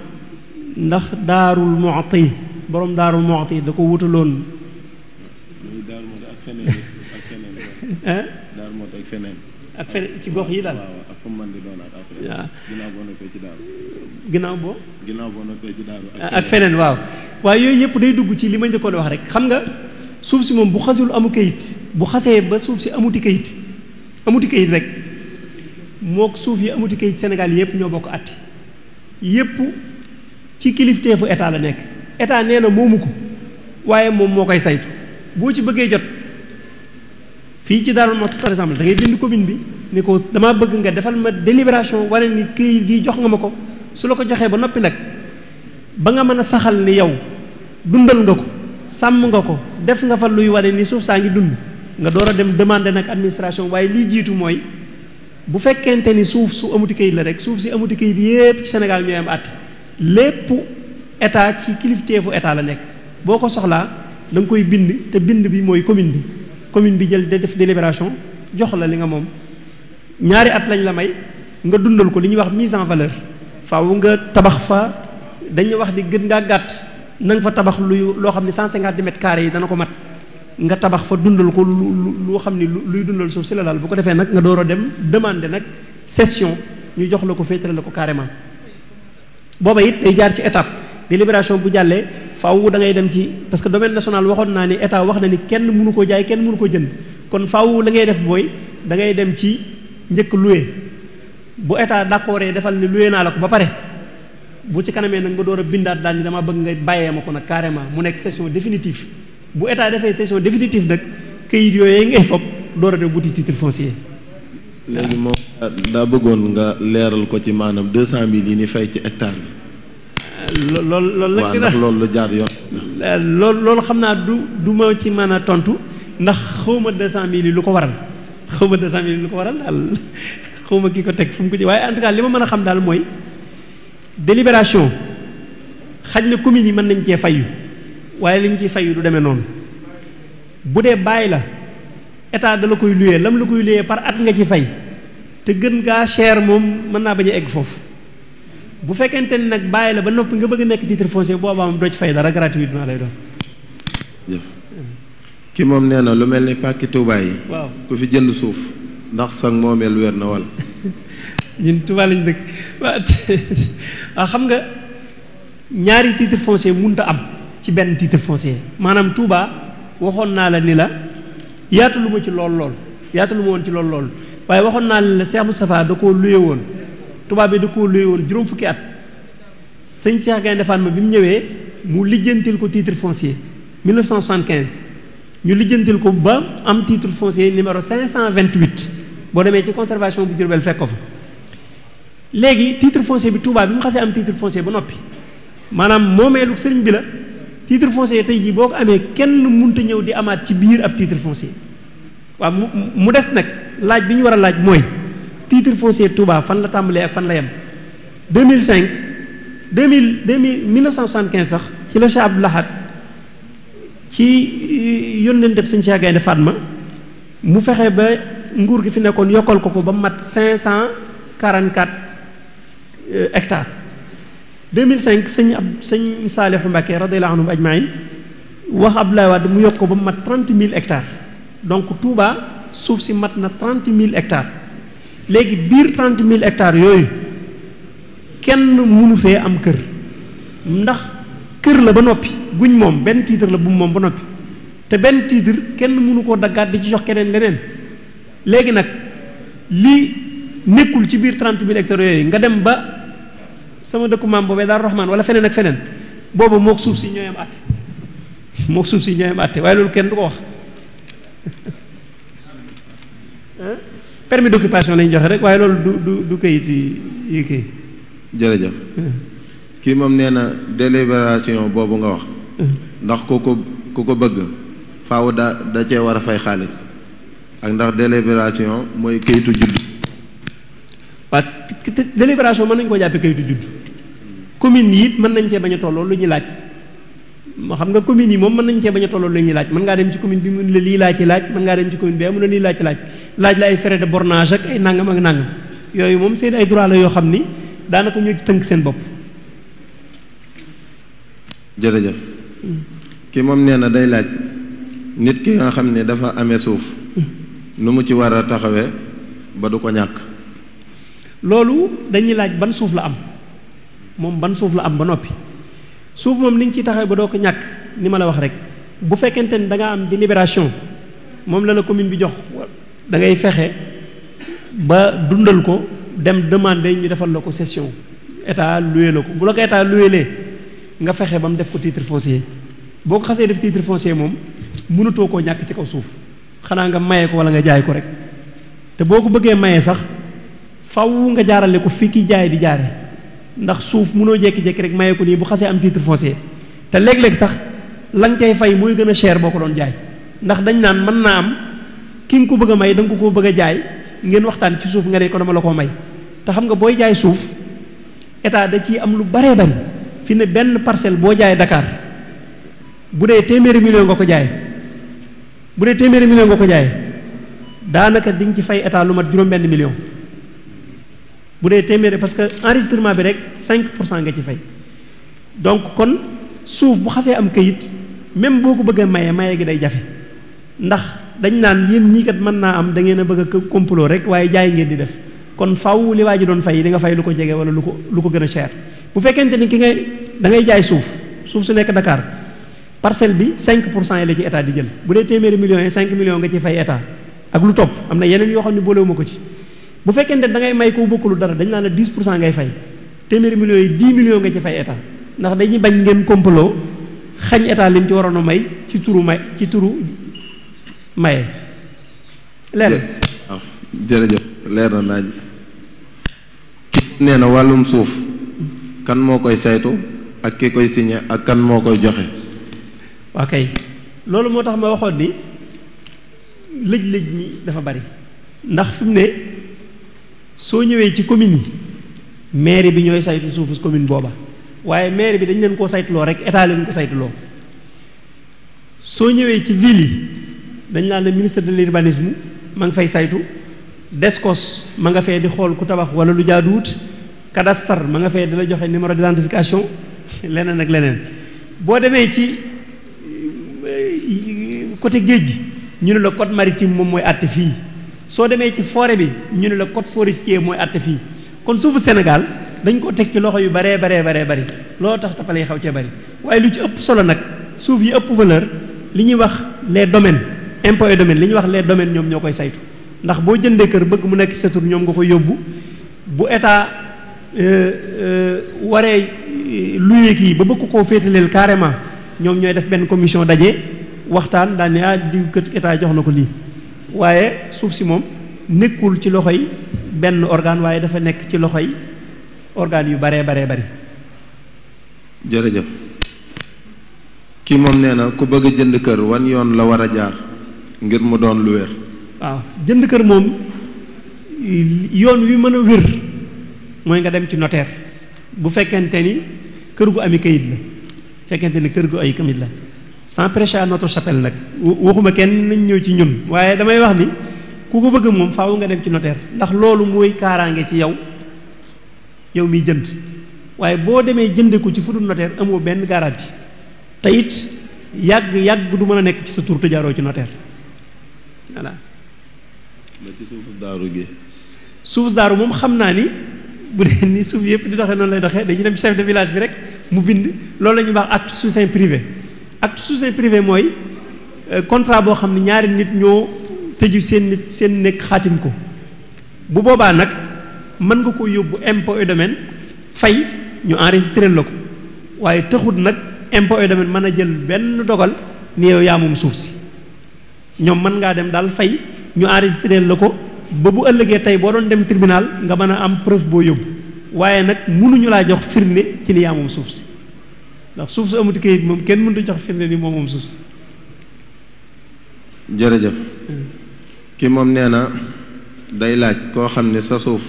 ndax Daarul Muxti borom Daarul Muxti da ko wutaloon. muy Daarul Muxti ak feneen ak feneen. Daarul Muxti ak feneen. ak feneen ci gox yi daal. waaw ak comme man di doonaat après. waaw ginnaaw boo nekkee ci Daaru. ginnaaw boo nekkee ci Daaru. ak feneen waaw. waaye yooyu yëpp day dugg ci li ma njëkkoon wax rek xam nga suuf si moom bu xasul amu kayit bu xasee ba suuf si amuti kayit rek mook suuf yi amuti kayit Sénégal yëpp ñoo bokk àtte yëpp ci kilifteefu état la nekk état nee na moomu ko waaye moom moo koy saytu boo ci bëggee jot fii ci Darou Mouhty par exemple da ngay bind commune bi ni ko damaa bëgg nga defal ma délibération wane ni këyit gi jox nga ma ko su la ko joxee ba noppi nag ba nga mën a saxal ni yow dundal nga ko sàmm nga ko def nga fa luy wane ni suuf saa ngi dund nga door a dem demander nag administration waaye lii jiitu mooy bu fekkente ni suuf su amuti kayit la rek suuf si amuti kayit yépp ci Sénégal ñooy am àtte lépp état ci kilifteefu état la nekk boo ko soxlaa da nga koy bind te bind bi mooy commune bi jël def délibération jox la li nga moom 2 at lañ la may nga dundal ko li ñuy wax mise en valeur faaw nga tabax fa dañuy wax di gën ngaa gàtt na nga fa tabax loo xam ne 150 mètres carrés yi dana ko mat nga tabax fa dundal ko loo xam ne luy dundal suuf si la daal bu ko defee nag nga door a dem demander nag cession ñu jox la ko féetale la ko carrément booba it day jaar ci étape délibération bu jàllee faaw da ngay dem ci parce que domaine national waxoon naa ni état wax na ni kenn mënu ko jaay kenn mënu ko jënd kon faaw la ngay def booy da ngay dem ci njëkk loué bu état d'accord defal ni loué naa la ko ba pare bu ci kanamee nag nga door a bindaat daal ni dama bëgg nga bàyyee ma ko nag carrément mu nekk cession définitive bu état defee cession définitive nag këyit yooyu ngay foog door a dem wuti titre foncier. léegi moom daa bëggoon nga leeral ko ci maanaam 200,000 yi ni fay ci hectare bi. loolu waaw ndax loolu lu jaar yoon. loolu xam naa du ma ci mën a tontu ndax xawma 200,000 yi lu ko waral xawma 200,000 yi lu ko waral daal xawma ki ko teg fu mu ko ji waaye en tout cas li ma mën a xam daal mooy délibération xaj na communes yi mën nañ cee fayu waaye liñ ciy fayu du demee noonu bu dee bàyyi la état da la koy luyee lam la koy luyee par at nga ci fay te gën gaa cher moom mën naa bañ a egg foofu bu fekkente ni nag bàyyi la ba noppi nga bëgg a nekk titre foncier boobaa moom doo ci fay dara gratuitement lay doon. jëf ki moom nee na lu mel ni pàkki Touba yi. waaw ku fi jënd suuf ndax sax moomeel wér na wala. ñun Touba lañ dëkk waaw xam nga ñaari titre foncier mënut a am ci benn titre foncier maanaam Touba waxoon naa la ni la yaatu lu ma ci lool yaatu lu ma woon ci lool waaye waxoon naa la Cheikh Moustapha da koo luye woon Touba bi da koo luye woon juróom fukki at sëñ Cheikh Gaynde Fatma bi mu ñëwee mu lijjantil ko titre foncier 1975 ñu lijjantil ko ba am titre foncier numéro 528 boo demee ci conservation bu Diourbel fekk ko fa léegi titre foncier bi Touba bi mu xasee am titre foncier ba noppi maanaam moomeelu sëriñ bi la titre foncier tey jii boo ko amee kenn mënta ñëw di amaat ci biir ab titre foncier waaw mu des nag laaj bi ñu war a laaj mooy titre foncier Touba fan la tàmbalee ak fan la yem 1975 sax ci la Cheikh Abdou Lahad ci yónneen def sëñ Cheikh Gaynde Fatma mu fexe ba nguur gi fi nekkoon yokkal ko ba mat 544 hectares 2005 sëñ Saalixu Mbàkke radiyallahu anhum ajmaïn wax Abdoulaye Wade mu yokk ko ba mat 30,000 hectares donc Touba suuf si mat na 30,000 hectares léegi biir 30,000 hectares yooyu kenn mënu fee am kër ndax kër la ba noppi guñ moom benn titre la bu moom ba noppi te benn titre kenn mënu koo daggaat di ci jox keneen leneen léegi nag lii nekkul ci biir 30,000 hectares yooyu nga dem ba sama dëkku maam boobee Daaru Rahmaan wala feneen ak feneen boobu mook suuf si ñooy am àtte mook suuf si ñooy am àtte waaye loolu kenn du ko wax permis d'occupation lañu joxe rek waaye loolu du kayit yi kii jërëjëf kii moom nee na délibération boobu nga wax ndax ku ko bëgg faaw da cee war a fay xaalis ak ndax délibération mooy kayitu judd. waaw délibération mën nañu koo jàppee kayitu judd commune yi it mën nañ cee bañ a tolloo lu ñuy laaj moo xam nga commune yi moom mën nañ cee bañ a tolloo lu ñuy laaj mën ngaa dem ci commune bi mun la lii laa ci laaj mën ngaa dem ci commune bi mun la lii laa ci laaj la ay frais de bornage ak ay nangam ak nangam yooyu moom seen ay droit la yoo xam ni daanaka ñoo ci tënk seen bopp. jërëjëf kii moom nee na day laaj nit ki nga xam ne dafa amee suuf nu mu ci war a taxawee ba du ko ñàkk. loolu dañuy laaj ban suuf la am moom ban suuf la am ba noppi suuf moom ni ñu ciy taxawee ba doo ko ñàkk ni ma la wax rek bu fekkente ni da nga am délibération moom la commune bi jox da ngay fexe ba dundal ko dem demander ñu defal la ko cession état loué la ko bu la ko état loué nga fexe ba mu def ko titre foncier boo ko xasee def titre foncier moom mënatoo koo ñàkk ci kaw suuf xanaa nga maye ko wala nga jaay ko rek te boo ko bëggee maye sax faw nga jaarale ko fii ki jaay di jaare ndax suuf mënoo jékki-jékki rek maye ko nii bu xasee am titre foncier te léeg-léeg sax la nga cay fay mooy gën a cher boo ko doon jaay ndax dañ naan mën naa am ki nga ko bëgg a may da nga ko bëgg a jaay ngeen waxtaan ci suuf nga ne ko dama la koo may te xam nga booy jaay suuf état da ciy am lu baree bari fi ne benn parcelle boo jaay Dakar bu dee téeméeri million nga ko jaay daanaka di nga ci fay état lu mat juróom-benn million bu dee téeméeri parce que enregistrement bi rek 5% nga ci fay donc kon suuf bu xasee am kayit même boo ko bëggee maye gi day jafe ndax dañ naan yéen ñii kat mën naa am da ngeen a bëgg a complot rek waaye jaay ngeen di def kon faaw li waa ji doon fay di nga fay lu ko jege wala lu ko gën a cher bu fekkente ni da ngay jaay suuf su nekk Dakar parcelle bi 5% yi la ci état di jël bu dee téeméeri millions yi 5 millions nga ci fay état ak lu topp am na yeneen yoo xam ne boolewuma ko ci bu fekkente da ngay may ko bokkulu dara dañ naan la 10% ngay fay téeméeri millions yi 10 millions nga ci fay état ndax dañuy bañ ngeen complot xañ état lim ci waroon a may ci turu maye leer na. waaw jërëjëf leer na naaj nee na wàllum suuf kan moo koy saytu ak ki koy signé ak kan moo koy joxe. waa kay loolu moo tax ma waxoon ni lëj-lëj mi dafa bari ndax fi mu ne soo ñëwee ci commune yi maire bi ñooy saytu suufu commune booba waaye maire bi dañ leen koo saytuloo rek état leen ko saytuloo soo ñëwee ci ville yi dañ naan le ministre de l'urbanisme ma nga fay saytu DSCOS ma nga fee di xool ku tabax wala lu jaaduwut cadastre ma nga fee di la joxe numéro d'identification leneen ak leneen boo demee ci côté géej gi ñu ne la code maritime moom mooy àtte fii soo demee ci forêt bi ñu ne la code forestier mooy àtte fii kon suufu Sénégal dañ ko teg ci loxo yu bari loolu tax tapale yi xaw cee bari waaye lu ci ëpp solo nag suuf yi ëpp valeur li ñuy wax les domaines impôts et domaines li ñuy wax les domaines ñoom ñoo koy saytu ndax boo jëndee kër bëgg mu nekk ci sa tur ñoom nga koy yóbbu bu état waree luyee kii ba bëgg koo féetaleel carrément ñoom ñooy def benn commission daje waxtaan daal ne diw kët état jox na ko lii waaye suuf si moom nekkul ci loxoy benn organe waaye dafa nekk ci loxoy organes yu baree bari. jërëjëf kii moom nee na ku bëgg a jënd kër wan yoon la war a jaar ngir mu doon lu wér. waaw jënd kër moom yoon wi mën a wér mooy nga dem ci notaire bu fekkente ni kër gu ami kayit la fekkente ni kër gu ay kayit la sans prêcher à notre chapelle nag waxuma kenn nañ ñëw ci ñun waaye damay wax ni ku ko bëgg moom faaw nga dem ci notaire ndax loolu mooy kaaraange ci yow miy jënd waaye boo demee jënde ko ci fu dul notaire amoo benn garantie te it yàgg du mën a nekk ci sa tur te jaaroo ci notaire voilà. la ci suufu daaru gi. suuf daaru moom xam naa ni bu dee ni suuf yëpp di doxee noonu lay doxee dañuy dem chef de village bi rek mu bind loolu la ñuy wax acte sous seing privé acte sous seing privé mooy contrat boo xam ne ñaari nit ñoo tëju seen nekk xaatim ko bu boobaa nag mën nga ko yóbbu impôt et domaine fay ñu enregistré la ko waaye taxut nag impôt et domaine mën a jël benn dogal ni yow yaa moom suuf si ñoom mën ngaa dem daal fay ñu enregistré la ko ba bu ëllëgee tey boo doon dem tribunal nga mën a am preuve boo yóbbu waaye nag mënuñu laa jox firnde ci ni yaa moom suuf si ndax suuf su amuti kayit moom kenn mënut a jox firnde ni moom suuf si. jërëjëf ki moom nee na day laaj koo xam ne sa suuf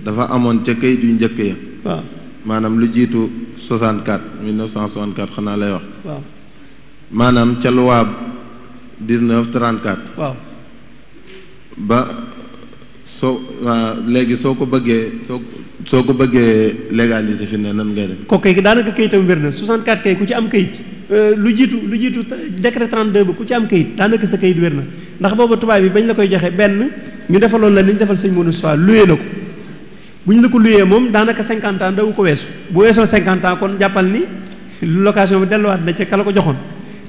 dafa amoon ca kayit yu njëkk ya. waaw maanaam lu jiitu 1964 xanaa lay wax. waaw maanaam ca loi 1934. waaw ba léegi soo ko bëggee légaliser fi ne nan ngay def. kooku kay daanaka kayitam wér na 64 kay ku ci am kayit lu jiitu décret 32 ba ku ci am kayit daanaka sa kayit wér na ndax booba tubaab bi bañ la koy joxe benn ñu defaloon la ni ñu defal sëñ Modou Sow luyee la ko bu ñu la ko luyee moom daanaka 50 ans dawu ko weesu bu weesoo 50 ans kon jàppal ni location bi delluwaat na ca kala ko joxoon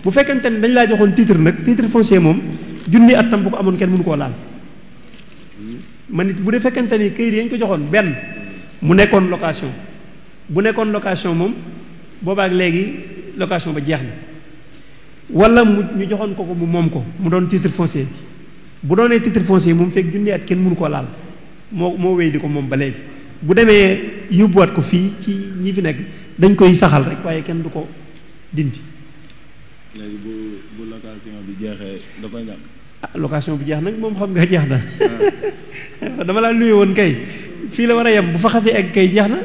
bu fekkente ni dañ laa joxoon titre nag titre foncier moom junni at tam bu ko amoon kenn mënu koo laal man it bu dee fekkente ni kayit yañ ko joxoon benn mu nekkoon location bu nekkoon location moom boobaak léegi location ba jeex na wala mu ñu joxoon ko mu moom ko mu doon titre foncier bu doonee titre foncier moom fekk junni at kenn mënu koo laal moo wéy di ko moom ba léegi bu demee yóbbuwaat ko fii ci ñi fi nekk dañ koy saxal rek waaye kenn du ko dindi. léegi bu location bi jeexee da koy ñàkk. location bi jeex nag moom xam nga jeex na dama laa luye woon kay fii la war a yem bu fa xasee egg kay jeex na.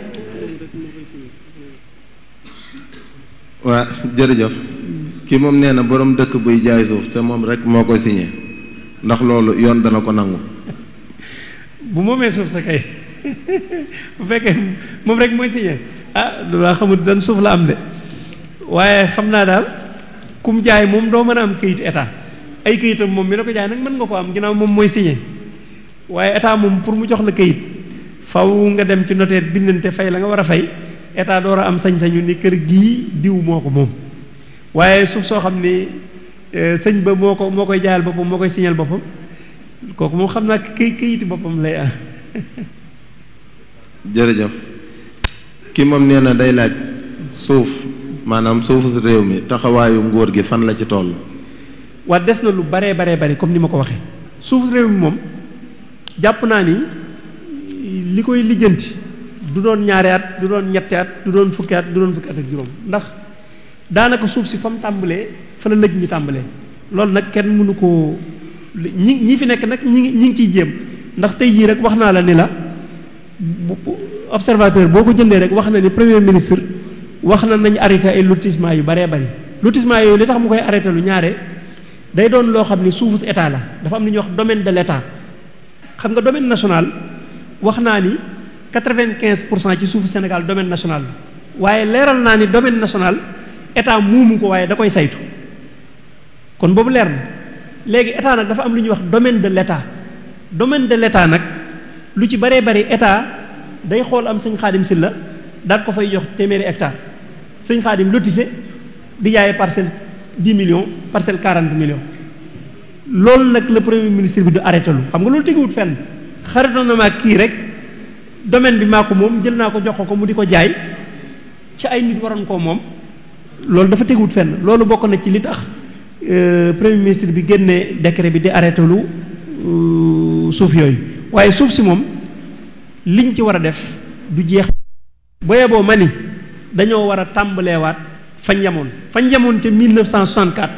waa jërëjëf kii moom nee na borom dëkk buy jaay suuf te moom rek moo ko signé ndax loolu yoon dana ko nangu. bu moomee suuf sa kay bu fekkee moom rek mooy signé laa xamul dan suuf la am de waaye xam naa daal kum jaay moom doo mën a am këyit état ay këyitam moom mi la ko jaay nag mën nga ko am ginnaaw moom mooy signé waaye état moom pour mu jox la këyit faw nga dem ci notaire bindante fay la nga war a fay état door a am sañ-sañu ni kër gii diw moo ko moom waaye suuf soo xam ni sëñ ba moo koy jaayal boppam moo koy signal boppam kooku moom xam naa këyiti boppam lay am. jërëjëf ki moom nee na day laaj suuf maanaam suufu réew mi taxawaayu nguur gi fan la ci toll. waa des na lu baree bari comme ni ma ko waxee suufu réew mi moom jàpp naa ni li koy lijjanti du doon ñaari at du doon ñetti at du doon fukki at du doon fukki at ak juróom ndax daanaka suuf si fa mu tàmbalee fa la lëj mi tàmbalee loolu nag kenn mënu koo ñi fi nekk nag ñi ngi ciy jéem ndax tey jii rek wax naa la ni la observateur boo ko jëndee rek wax na ni premier ministre wax na nañ arrêté ay lotissement yu baree bari lotissement yooyu li tax mu koy arrêté lu ñaare day doon loo xam ni suufu si état la dafa am lu ñuy wax domaine de l' état xam nga domaine national wax naa ni 95% ci suufu Sénégal domaine national la waaye leeral naa ni domaine national état muumu ko waaye da koy saytu kon boobu leer na léegi état nag dafa am lu ñuy wax domaine de l' état domaine de l' état nag lu ci baree bari état day xool am sëñ Xaadim Sylla daal ko fay jox téeméeri hectare sëñ Xaadim lotissé di jaayee parcelle 10 millions parcelle 40 millions loolu nag le premier ministre bi du arrêté lu xam nga loolu tegiwut fenn xaritoon na ma kii rek domaine bi maa ko moom jël naa ko jox ko mu di ko jaay ci ay nit waroon koo moom loolu dafa teguwut fenn loolu bokk na ci li tax premier ministre bi génnee décret bi di arrêté lu suuf yooyu waaye suuf si moom liñ ci war a def du jeex boye boo ma ni dañoo war a tàmbaleewaat fañ yemoon ca 1964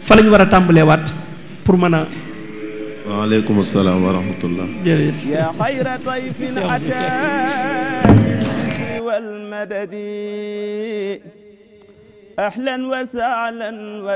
fa lañ war a tàmbaleewaat pour mën a. waaleykum salaam wa rahmatullah. jërëjëf. yaa xayra dayfin ataa bil bisri wal madadi ahlan wa sahlan wa